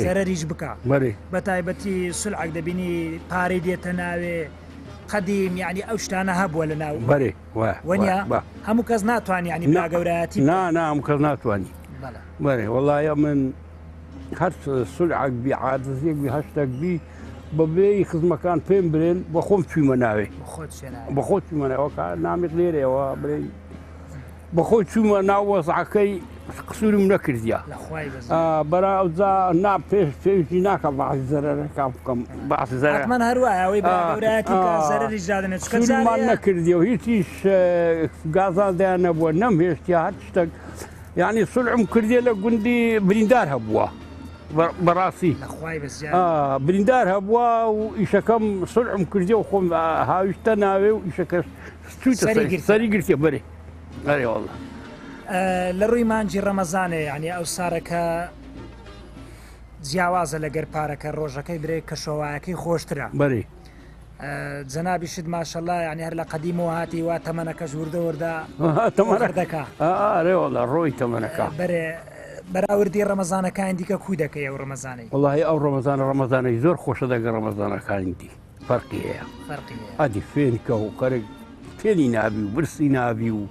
زەرەریش بکە بە تایبەتی سولعەک دەبینی پارەی دێتە ناوێ قەدیم یعنی ئەو شتانە هەبووە لە ناو بەرێ وەنیا هەموو کەس ناتوانانی ینی برا گەورایەتی نا نا هەموو کەس ناتوانانی بەرێ وەڵایە من هەر سولعەک بی عادزێک بی هەر شتێک بی بەبێی خزمەکان پێم برێن بە خۆم چوومە ناوێ بە خۆ چوومە ناوەکە نامیق لێرەوە برێ بەخۆ چوومە ناو وەزعەکەی قسوورم نەکردیا بەرا ئەوجا نا پێش پێویستی ناکە باسی زەرەرەکان بکەم باسی زەرەر من هەروایە ئەوەی گەورایەتی بکە زەرەریش دادەنێت چونکە قسوورمان نەکردی و هیچیش گازاندیان نەبووە نەمهێشتیا هەر شتێک یانی سولعم کردیە لە گوندی بریندار هەبووە بەڕاستی بریندار هەبووە و ئیشەکەم سولعم کردی و خۆم هاویشتە ناوێ و ئیشەکەش سەری گرتێ بەرێ ئەرێ والله لە ڕووی مانجی ڕەمەزانێ یعنی ئەو سارەکە جیاوازە لەگەر پارەکە ڕۆژەکەی برێ کەشەوایەکەی خۆشترە بەری جەنابیشت ماشەڵا یانی هەر لە قەدیمەوە هاتی وا تەمەنەکەش وردە وردە تەمەنەکە دەکا ئارێ وەڵا ڕۆی تەمەنەکە بەرێ بەراوردی ڕەمەزانەکانی دیکە کو دەکەی ئەو ڕەمەزانەی وەڵی ئەو ڕەمەزانە ڕەمەزانەی زۆر خۆشە دەگە ڕەمەزانەکانی دی فەرقی هەیە فەرقی هەیە ئەدی فێنکە و خەرک فێنی نابی و برسی نابی و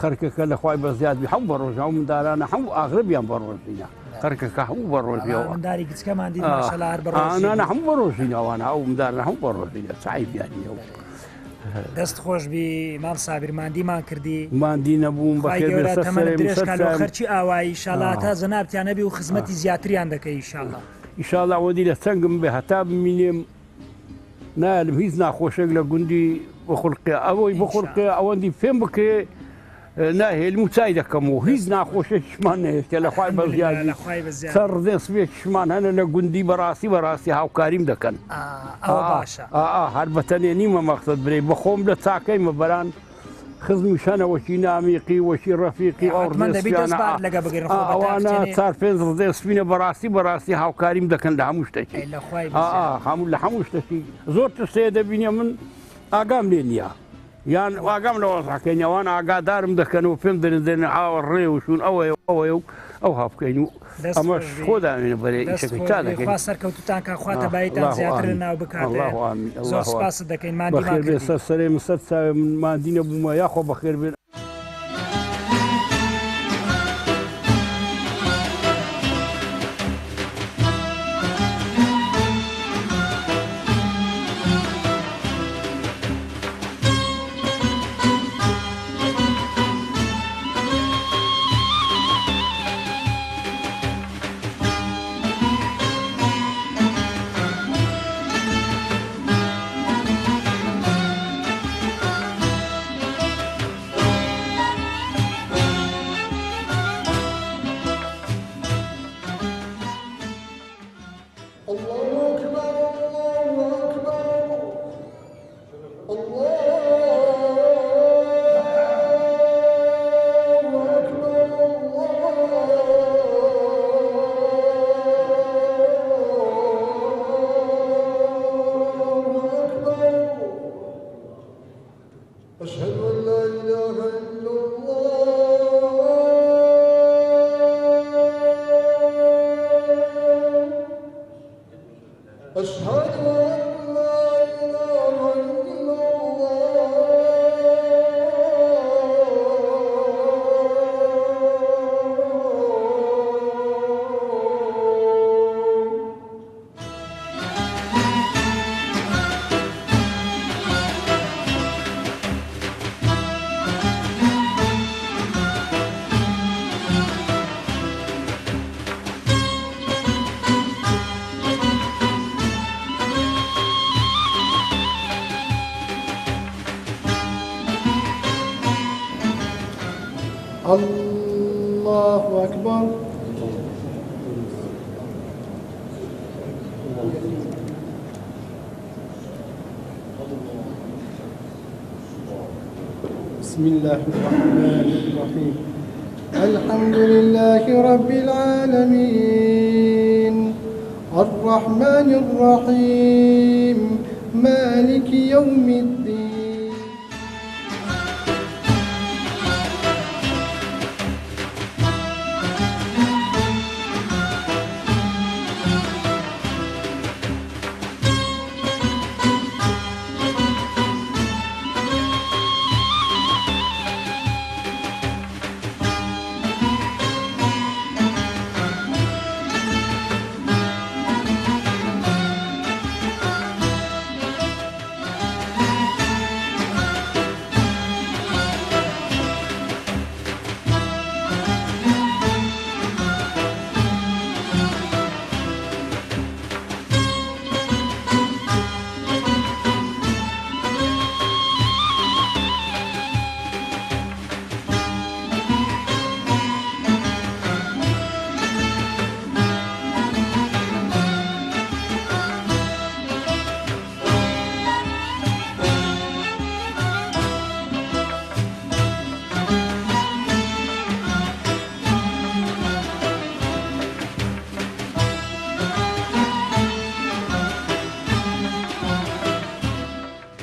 خەرکەکە لە خوای بەزیاد بی هەموو بە ڕۆژ ئەو مندارانە هەموو ئاغربیان بە ڕۆژینە خەرکەکە هەموو بە ڕۆژیەوە منداری گچکەمان دی ماشەڵا هەر بە ڕۆژی نانا هەموو بە ڕۆژینە ئەوانە ئەو مندارانە هەموو بە ڕۆژینە چ عەیبیان نییە و دەست خۆش بی مام سابیر ماندیمان کردی ماندی نەبووم خوای بەخێر بێ گەورە سەر تەمەنت سەرێ درێژ سەر کا لۆ چاوم. خەرکی ئاوایی ئیشاڵا تا جەنابتیان هەبی و خزمەتی زیاتریان دەکەی ئیشاڵا. ئیشاڵا ئەوەندی لە چنگم بێ هەتا بمینێم نایەلم هیچ ناخۆشێک لە گوندی بخولقێ ئەوەی بخولقێ ئەوەندی پێم بکرێ ناهێلم و چای دەکەم و هیچ ناخۆشێکیشمان نەهێشتە لە خوای بەزیادی سەر ڕدێن سبێکیشمان هەنە لە گوندی بەڕاستی بەڕاستی هاوکاریم دەکەن ئەوە باشە هەر بەتەنێ نیمە مەقسەد برێ بەخۆم لە چاکەیمە بەران. خزمیش هەنە وەکی نامیقی وەکی ڕەفیقی ئەو حتمما دەبی دەست ڕدێسپیانە بار لەگە بگرن خۆ بە ئەوانە تاختێنێ چار پێنج ڕدێسپینە بەڕاستی بەڕاستی هاوکاریم دەکەن لە هەموو شتێکی ئەی لە خوای ئا بزیاد. ئا هەموو لە هەموو شتێکی زۆر ترس هەیە دەبینێ من ئاگام لێ نییە یان ئاگام لە وەزعەکەی نییە ئەوان ئاگادارم دەکەن و پێم دەرن دەرن ئاوە ڕێ و شوون ئەوەیە و ئەوەیە و ئەوها بکەین و دەست ئەمەش خۆش بی. خۆ داوێنە بەرێ دەست ئیشەکەی خۆش چا بی دەکەین خوا سەرکەوتوتان کا خوا آه، تەباییتان الله زیاتر آمین لەناو بکاتێ الله آمین زۆر الله آمین سپاست دەکەین ماندیمان بەخێر بێ کردی. سەر سەرێ من سەر چاوێ من ماندی نەبوومە یاخۆ بەخێر بێن. الله أكبر الله أكبر الله أكبر الله أكبر أشهد أن لا إله إلا الله أشهد أن لا إله إلا الله. الله أكبر. بسم الله الرحمن الرحيم. الحمد لله رب العالمين الرحمن الرحيم مالك يوم الدين.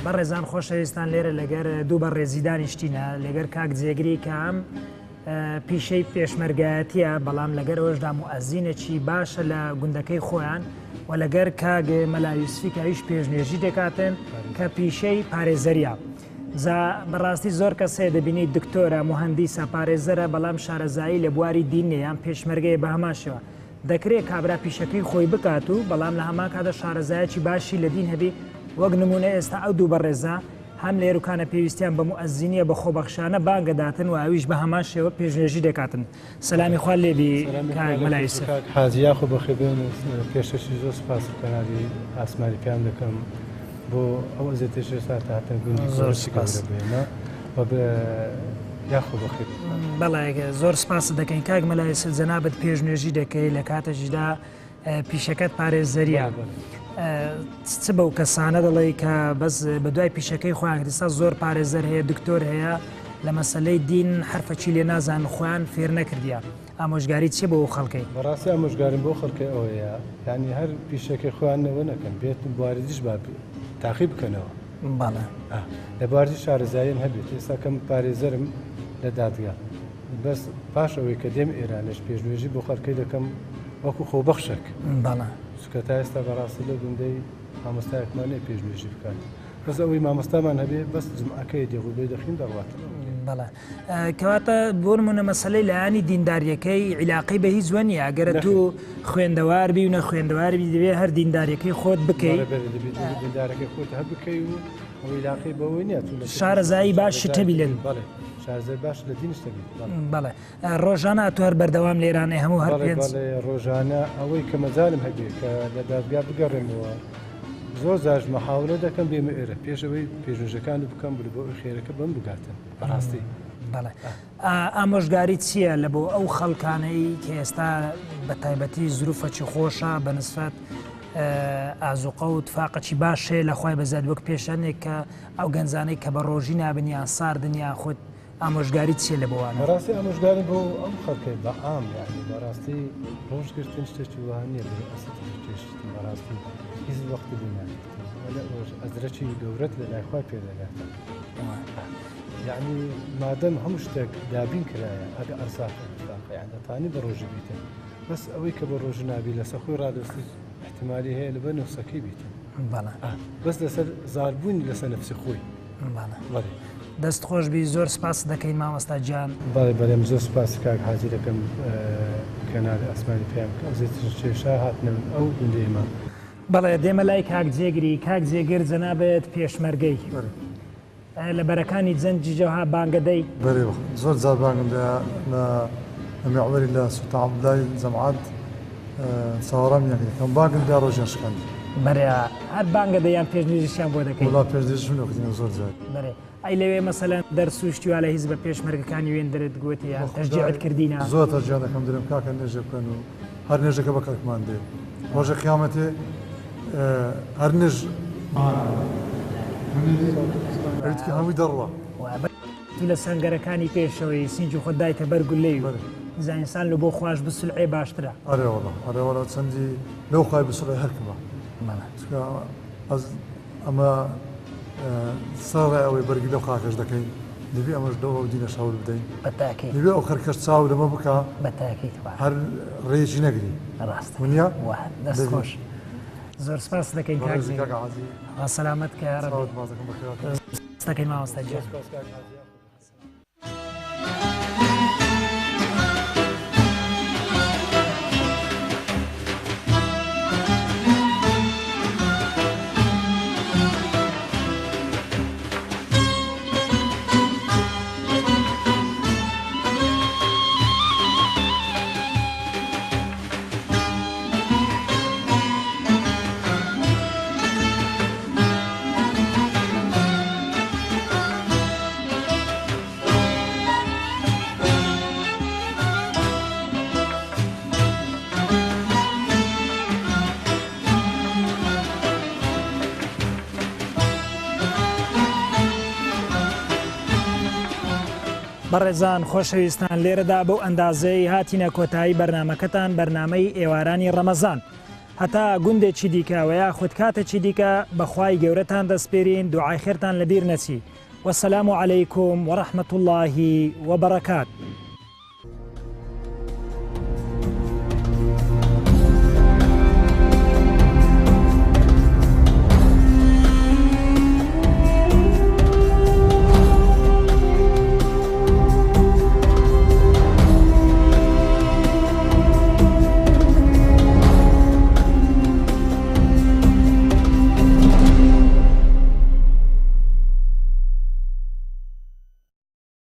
بەڕێزان خۆشەویستان لێرە لەگەر دوو بەڕێزی دانیشتینە لەگەر کاک جێگری کە ئەم پیشەی پێشمەرگایەتیە بەڵام لەگەر ئەوەشدا موئەزینێکی باشە لە گوندەکەی خۆیان و لەگەر کاک مەلا یوسفی کە ئەویش پێشنوێژی دەکاتن کە پیشەی پارێزەریە. جا بەڕاستی زۆر کەس هەیە دەبینی دکتۆرە مهندیسە پارێزەرە بەڵام شارەزایی لە بواری دین نیە یان پێشمەرگەیە بە هەمان شێوە دەکرێت کابرا پیشەکەی خۆی بکات و بەڵام لە هەمان کاتدا شارەزایەکی باشی لە دین هەبی وەک نمونە ئێستا ئەو دوو بەڕێزە هەم لێروکانە پێویستیان بە موئەزینیە بە خۆبەخشانە بانگەداتن و ئەویش بە هەمان شێوە پێشنوێژی دەکاتن. سەلامی خوا لێبی کاک مەلا یوسف. کاک حاجی یاخۆ بەخێربێن و پێشەشی زۆر سوپاسی کەناڵی ئاسمانی پەیام دەکەم بۆ ئەو ئەزیەتەش ئێستا هاتن گوندی زۆر کۆرسی سوپاس. گەورە بێنە و بە یاخۆ بەخێربێن. بەڵێ زۆر سوپاست دەکەین کاک مەلا یوسف جەنابت پێشنوێژی دەکەی لە کاتێکیشدا پیشەکەت پارێزەریە. چ بەو کەسانە دەڵێی کە بەس بە دوای پیشەکەی خۆیان ئێستا زۆر پارێزەر هەیە دکتۆر هەیە لە مەسەلەی دین حەرفەکی لێ نازانن خۆیان فێر نەکردیە ئامۆژگاری چیە بۆ ئەو خەڵکەی؟ بەڕاستی ئامۆژگاریم بۆ خەڵکەی ئەوەیە یانی هەر پیشەکەی خۆیان نەوە نەکەن بێت بواری دیش با تاقی بکەنەوە. بەڵێ. لە بواری دیش شارەزاییان هەبێت ئێستا کەم پارێزەرم لە دادگا بەس پاش ئەوەی کە دێم ئێرانش پێشنوێژی بۆ خەڵکەی دەکەم وەکو خۆبەخشێک. بەڵێ. چونکە تا ئێستا بەڕاستی لەو گوندەی مامۆستایەکمان نیە پێشنوێژی بکات. بەس ئەوەی مامۆستامان هەبێ بەس جمعەکەی دێ غوبەی دەخین دەڕوات. بەڵێ کەواتە بۆ نمونە مەسەلەی لایەنی دینداریەکەی عیلاقەی بە هیچ وە نییە ئەگەرە تو خوێندەوار بی و نەخوێندەوار بی دەبێ هەر دینداریەکەی خۆت بکەی دیندارەکەی خۆت هەر بکەی و ئەو عیلاقەی بەوەی نییە شارەزایی باشت هەبی لە بەڵێ شارەزای باش لە دینیشت هەبی بەڵێ ڕۆژانە ئەتۆ هەر بەردەوام لێرانەی هەموو هەر پێنج. بەڵێ ڕۆژانە ئەوەی کە مەجالم هەبێ کە لە دادگا بگەڕێمەوە زۆر جارش مەحاولە دەکەم بێمە ئێرە پێش ئەوەی پێشنوێژەکان بکەم بلو بۆ ئەوی خێرەکە بەم بگاتن بەڕاستی. بەڵێ ئامۆژگاری چییە لە بۆ ئەو خەڵکانەی کە ئێستا بە تایبەتی زروفەکی خۆشە بە نسبەت ئازوقە و تفاقەکی باش هەیە لە خوای بەزیاد وەک پێشانێک کە ئەو گەنجانەی کە بە ڕۆژی نابن یان ساردن یان خود ئامۆژگاری چیە لە بۆ وانە؟ بەڕاستی ئامۆژگاری بۆ ئەم خەڵکەی بە عام یانی بەڕاستی ڕۆژ گرتن شتێکی وەها نییە بێ ئەسەتیش تێشتن بەڕاستی هیچ وەختی بۆ ناگرتن وەلە ئەوەش ئەجرەکی گەورەت لە لای خوای پێ دەگاتن یعنی مادەم هەموو شتێک دابین کرایە ئەگە ئەرزاقە اتفاقە یان دەتانی بە ڕۆژی بیتن بەس ئەوەی کە بە ڕۆژ نابی لەسەر خۆی ڕادەستی احتمالی هەیە لەبەر نەفسەکەی بیتن بەڵێ بەس لەسەر زاربوونی لەسەر نەفسی خۆی بەڵێ. دەست خۆش بی زۆر سپاست دەکەین مامۆستا گیان. بەڵێ بەڵێ من زۆر سوپاسی کاک حاجی دەکەم کەناڵی ئاسمانی پەیام کە ئەو زیتر کێشا هاتنە ئەو گوندەی ئێمە. بەڵێ دێمە لای کاک جێگری کاک جێگر جەنابت پێشمەرگەی لە بەرەکانی جەنگی جەوها بانگە دەی؟ بەرێ زۆر جار بانگم دایە لە میعوەری لە سوڵتان عەبدوڵای جەماعەت چاوەڕام یان دەکەم بانگم دا ڕۆژیان شکاند. بەرێ هەر بانگە دەی یان پێشنوێژیشیان بۆ دەکەی؟ وەڵا پێشنوێژیشم لۆ کردینە زۆر جار. بەرێ ئەی لەوێ مەسەلەن دەرس و شتی وا لە هیچ بە پێشمەرگەکانی وێندرت گۆتی یان تەشجیعت کردینە؟ زۆر تەشجیع دەکەم دەرێم کاکە نوێژێ بکەن و هەر نوێژەکە بە کەڵکمان دێ ڕۆژە قیامەتێ هەر نوێژ هەمووی دەڕوا. تو لە سەنگەرەکانی پێشەوەی سینگی خۆت دایتە بەر گولەی و ئینجا ئینسان لە بۆ خواش بسولعێ باشترە. ئەرێ وەڵا ئەرێ وەڵا چەندی لەو خوای بسوڵێ هەر کەمە چونکە ئەز ئەمە سەرەڕای ئەوەی بەرگری لەو خاکەش دەکەین دەبێ ئەمەش لەو ئەو دینەش هەوڵ بدەین بەتاکید دەبێ ئەو خەرکەش چاو لەمە بکا بەتاکید وا هەر ڕێیەکی نەگری ڕاستە ونیە وا دەست دەبی خۆش زۆر سپاست دەکەین کاک بەڕێزی زین کاک عەزیز خوا سەلامەت کە یاڕەبی چاوت ماچ دەکەم بەخێرهاتن. دەکەین مامۆستا گیان. بەڕێزان خۆشەویستان لێرەدا بەو ئەندازەی هاتینە کۆتایی بەرنمەکەتان بەرنمەی ئێوارانی ڕەمەزان هەتا گوندێکی دیکە وە یاخود کاتێکی دیکە بە خوای گەورەتان دەسپێرین دوعای خێرتان لەبیر نەچی وسلام علیکم ورحمة اللە وبرکات.